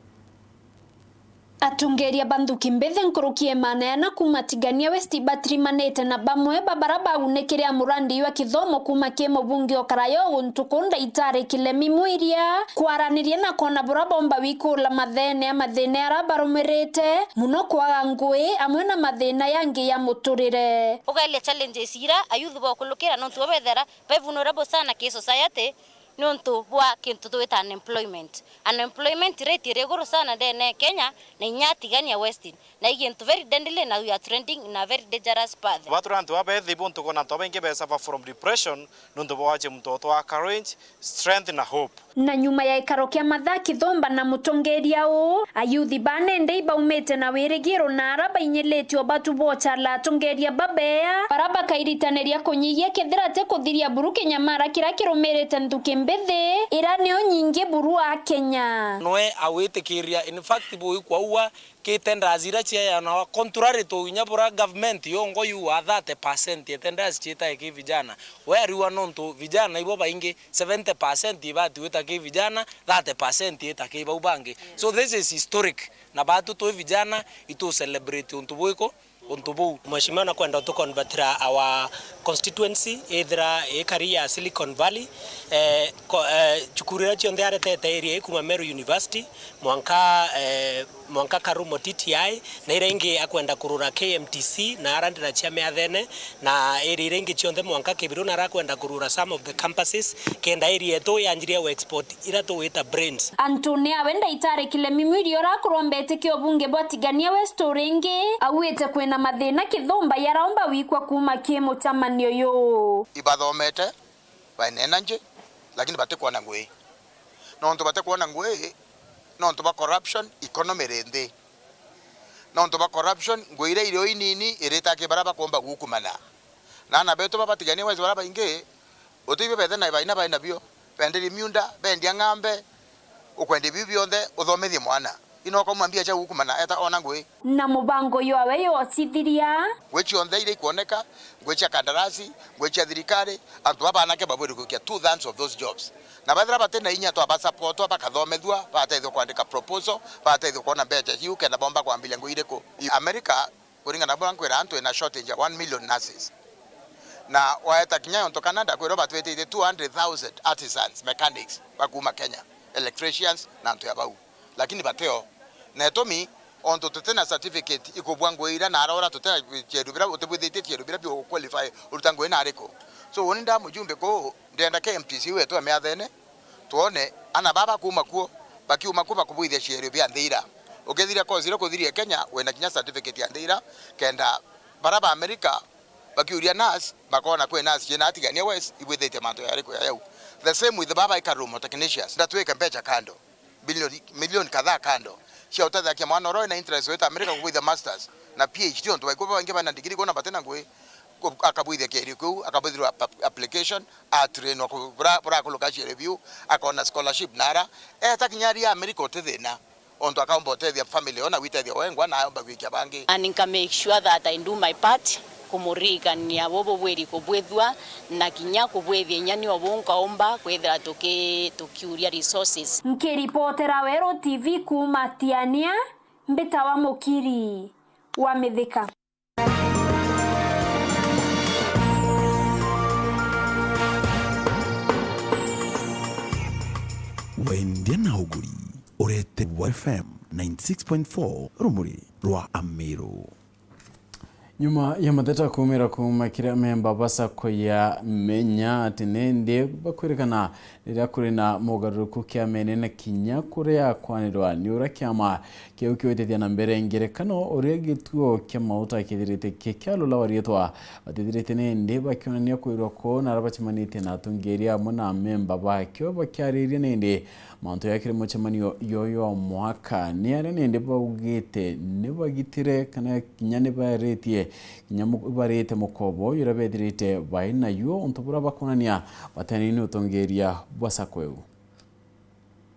Atungiria ba nthuki mbithi nkuruki ya magana jaana kuuma Tigania West batirimanite na bamwe ba bara bagunikire a murandi jwa kithomo kuuma ki mubunge o Karayogo ntuku Ndaitari Kilemi Mwiria kwaraniria na kwona bura bomba wikula mathene ya mathina ara barumirite, muno kwaga ngui amwe na mathina yangi ya muturire. Ugaelia challenges ira ayouth bokulukira nontu bo bethera bai vulnerable sana ki society, niuntu bwa kintu twita unemployment. Unemployment rate iri iguru sana ndene ya Kenya na inya Tigania West, na i gintu very deadly, na we are trending in a very dangerous path. Ba turi antu babethi buntu kwona antu babaingi be suffer from depression niuntu bwa wache muntu utwa courage, strength na hope. Na nyuma ya ikaro kia mathaa kithomba na mutongeria uu, ayuthi ba nende ibaumite na wirigiro na ara bainyilitio batu bochala atongeria babea, bara bakairitaniria kunyihia kethira ti kuthiria buru kinyamara kiria kirumirite nthuki mbithi, ira nio nyingi buru a Kenya. Noe awitikiria, in fact, bui kwaua ki tenders ira ciaeanwa contrary to inya bura government yongo yuaa thirty percent ya tenders ciitae ki vijana. We ariua nontu vijana ibo baingi, seventy percent ibati gwita ki vijana, thirty percent ita ki bau bangi. So this is historic. Na batu twi vijana, itu celebrate untu bwiku, untu buu. Mheshimiwa nakwenda utu convertira our constituency ithira ikari ya Silicon Valley. Eh, ko-, eh, cukuru iria cionthe aretete area ii kuma Meru University, mwanka, eh, mwanka Karumo T T I, na iria ingi akwenda kurura K M T C, na ara ndira cia miathene, na area iria ingi cionthe mwanka Kibiru, na ara akwenda kurura some of the campuses, kenda area yetu yanjirie export ira tugwita brains. Antu ni awe Ndaitari Kilemi Mwiri ura akurombete ki ubunge bwa Tigania West uringi, auite kwina mathina kithumba yaraumba wikwa kuma ki muchamanio uyu. Ibathomete, baina energy, lakini batikwona ngui. Nontu batikwona ngui, nontu ba corruption, economy iri nthi. Nontu ba corruption, ngui iria iri o inini irita ki bara bakomba gukumana. Na ana betu ba Tigania West bara baingi, utibio bethe na baina baina bio, benderie miunda, bendia ng'ambe, ukwendia biu bionthe, uthomethie mwana. No ukauma mbia cia gukuma na eta ona ngui. Na mubango ywawe yocithiria. Ngui cionthe iria ikwoneka, ngui cia kandarasi, ngui cia thirikari, antu baba anake babwire gukia two thirds of those jobs. Na bethira bati na inya, twabasupport, bakathomethua, bateithua kwandika proposal, bateithua kwona mbeca ciu, kenda bomba kwambiria ngui iriku. I America, kuringana na buria nkwira, antu ina shortage ya one million nurses. Na waeta kinya yonto Canada, kwirwa batwititie two hundred thousand artisans, mechanics, bakuma Kenya, electricians, na antu ya bau. Lakini bateo. Na itumi, ontu tutina certificate ikubua ngui iria, na arora tutina cieru biria, utibwithitie cieru biria biu qualify uruta ngui na ariku. So, uni nda mujumbe kuu, ndenda ke M T C wetu amiathene, twone ana baba kuma kuo, bakiuma kuo bakubwithia cieru bia nthi ira. Ukithiria course iria kuthiria Kenya, wina kinya certificate ya nthi ira, kenda bara ba America bakiuria nurse, bakona kwi nurse ciina atigania West ibwithitie mantu yariku ya yau. The same with baba ikarumo technicians, ndatwike mbeca kando. Bilioni, milioni kadhaa kando cia utethagia mwana uria wina interest wita America kubwithia masters na P H D, ontu baikubwa baingi bana degree kwona batina ngui, ku-, akabwithia kierio kiu, akabwithirwa ap-, application, atrainwa ku-, bura-, burakuluka cierio biu, akona scholarship nara, eta kinya aria America uti thina, ontu akaomba utethia family ona gwitethia wengwa na aomba gwikia bangi. And nka make sure that I do my part. Kumurikania bububwiri kubwithua na kinya kubwithia inya nio bunkaumba kwithira tuki-, tukiuria resources. Nkiripotera Weru T V kuuma Tiania, mbitawa Mukiri wa Mithika. Wendia na uguri, urete wa F M ninety six point four, rumuri rwa Amiru. Nyuma ya mateta kuumira kuuma kiri amemba ba sacco ya Menya ati nindi bakwirikana riria kuri na mogaruruku kiamene na kinya kuria kwanirwa ni uria kiama kiu kiwitithia na mbere ngerekano uria gituo kia mauta kithirite kikialula wa riitwa, batithirite nindi bakionania kwirwa kuu na aria bacemanitie na atongeria amwe na amemba bakio bakiariria nindi mantu ya kiri mucemanio yoyo mwaka. Ni aria nindi baugite ni bagitire kana kinya ni baritie, kinya mu-, barite mukobo uria bethirite bai nayo, untu buria bakwonania batene ni utongeria bwa sacco iu.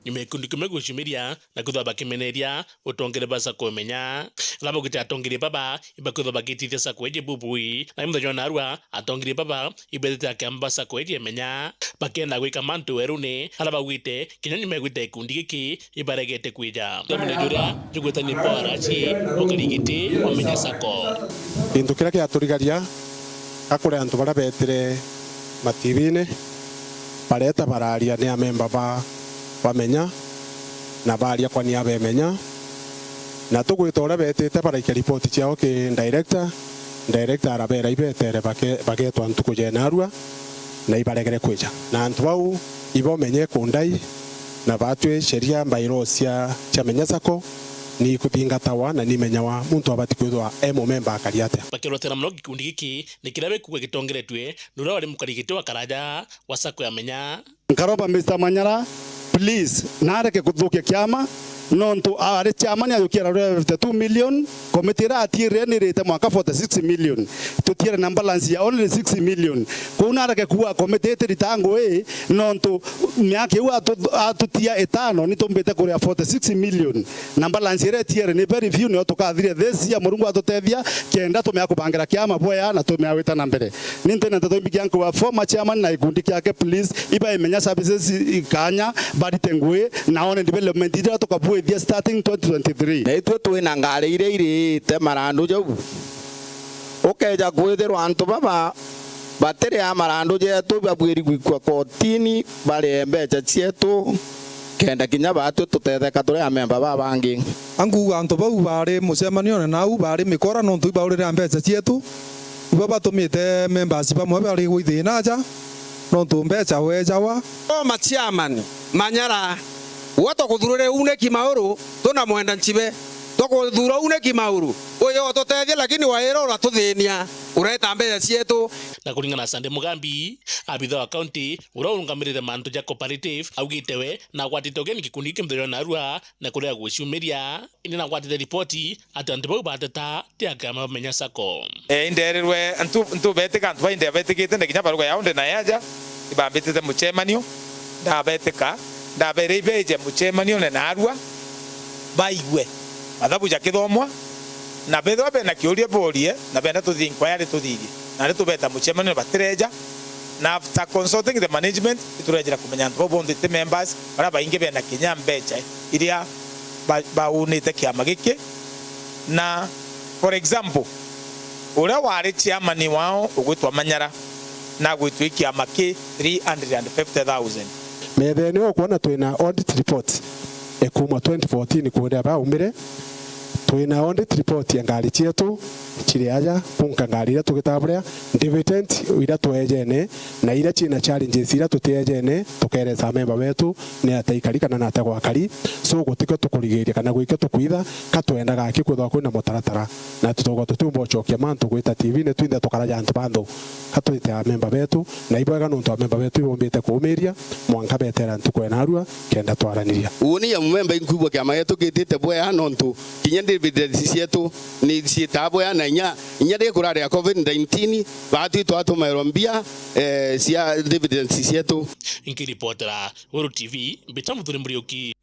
Nyuma ya gikundi kimwe gwiciumiria na kwithirwa bakimeneria utongeria bwa sacco Menya, aria baugite atongeria baba ibakwithirwa bagitithia sacco iji bubui, na muthenya wa narua atongeria baba ibethite akiamba ba sacco iji Menya, bakenda gwika mantu weruni, aria baugite kinya nyuma ya gwita gikundi giki ibaregete kwija. Ndamenya juria jugwetania Paul Arachi, ukari giti wa Menya sacco. Gintu kiria giaturigaria, ga kuri antu baria betire mativine, bareta bararia ni amemba ba, ba Menya, na baria kwa niaba ya Menya. Na tugwita uria betite baraikia ripoti ciao ki director, director arabera ibetere bake-, bagetwa ntuku ja narua, na ibaregere kwija. Na antu bau ibo Menya ikundai, na batwi sheria, bylaws cia, cia Menya sacco ni ikuthingatawa na ni imenyawa muntu abati kwithwa e mumemba akari atia. Bakirotera mono gikundi giki ni kiria bikugwa gitongeretue ni uria wari mukarigiti wa karaja wa sacco ya Menya. Nkaromba Mister Manyara, please, nareke kuthukia kiama, nontu ari chairman ajukia ararwea fifty two million, committee iria atiirire ni irite mwaka forty six million. Tutiere na balance ya only six million. Kou nareke kuuga committee itirita ngui, nontu miaka iu atu-, atutia itano, ni tumbite kuria forty six million. Na balance iria itiere ni very few, nio tukathiria this year, Murungu atutethia, kenda tumea kubangira kiama bwea na tumea gwita na mbere. Ni ntina nteto imbi kia nkuba former chairman na gikundi kiake, please, iba Imenya services ikanya, barite ngui, na one development iria tukabwithia starting twenty twenty-three. Na itwe twina ngari iria iriite marandu jau. Ukeja kwithirwa antu baba batiria marandu jetu, babwiri gwikua kotini, barie mbeca cietu, kenda kinya batwi tutetheka turi amemba babangi. Anguga antu bau bari mucemanione nau bari mikora, nontu ibaurire mbeca cietu, ibo batumite members bamwe bari gwithina aja, nontu mbeca wejawa. O ma chairman, Manyara, gwe twakuthurire uu ni Kimauru, tunamwenda nchibe. Twakuthura uu ni Kimauru. Uyu ututethia, lakini waira uratuthinia, ureta mbeca cietu. Na kuringana na Sunday Mugambi, abitha wa kaunti uria urungamirite mantu ja cooperative, augite we nagwatite ugeni gikundi giki muthenya wa narua na kurega gwiciumiria, indi nagwatite ripoti ati antu bau bateta ti a kiama ba Menya sacco. E, inderirwe ntu-, ntubetika antu bai ndebetikite, na kinya baruga yao ndi nayo aja, ibambitite mucemanio, ndabetika, ndabere ibeje mucemanione narua, baigue mathabu jakithomwa, na bethirwa bena kiuria borie, na benda tuthii inquiry tuthithie. Na ri tubeta mucemanio batireja, na after consulting the management, iturejera kumenya antu bau bonthe ti members, baria baingi bena kinya mbecha iria ba-, baunite kiama giki. Na for example, uria wari chairman wao ugwitwa Manyara, na agwitwa i kiama ki three hundred and fifty thousand. Methene ukwona twina audit report ikuuma twenty fourteen kuria baumire. Twina audit report ya ngari cietu ciri aja, kunka ngari iria tugitaburia, dividend iria twejene, na iria ciina challenges iria tutiejene, tukeresa amemba betu ni atia ikari kana ni atia gwakari. So gutikio tukurigiria kana gwikio tukwitha, ka twendaga aki kwithwa kwina mutaratara. Na tutogo tutiumba ucokia mantu gwita T V-ini twinthe tukaraja antu ba nthu. Ka twite amemba betu, na ibwega nontu amemba betu ibombite kuumiria, mwanka betera ntuku ya narua, kenda twaraniria. Uuni ya mumemba inkwigua kiama gietu gitite bwea nontu kinya dividends cietu ni ciitaa bwea, na inya, inya ri kurari ya covid nineteen, baatwi twatumairwa mbia, eh, cia dividends cietu. Nkiripotera Weru T V, mbita Muthuri Muriuki.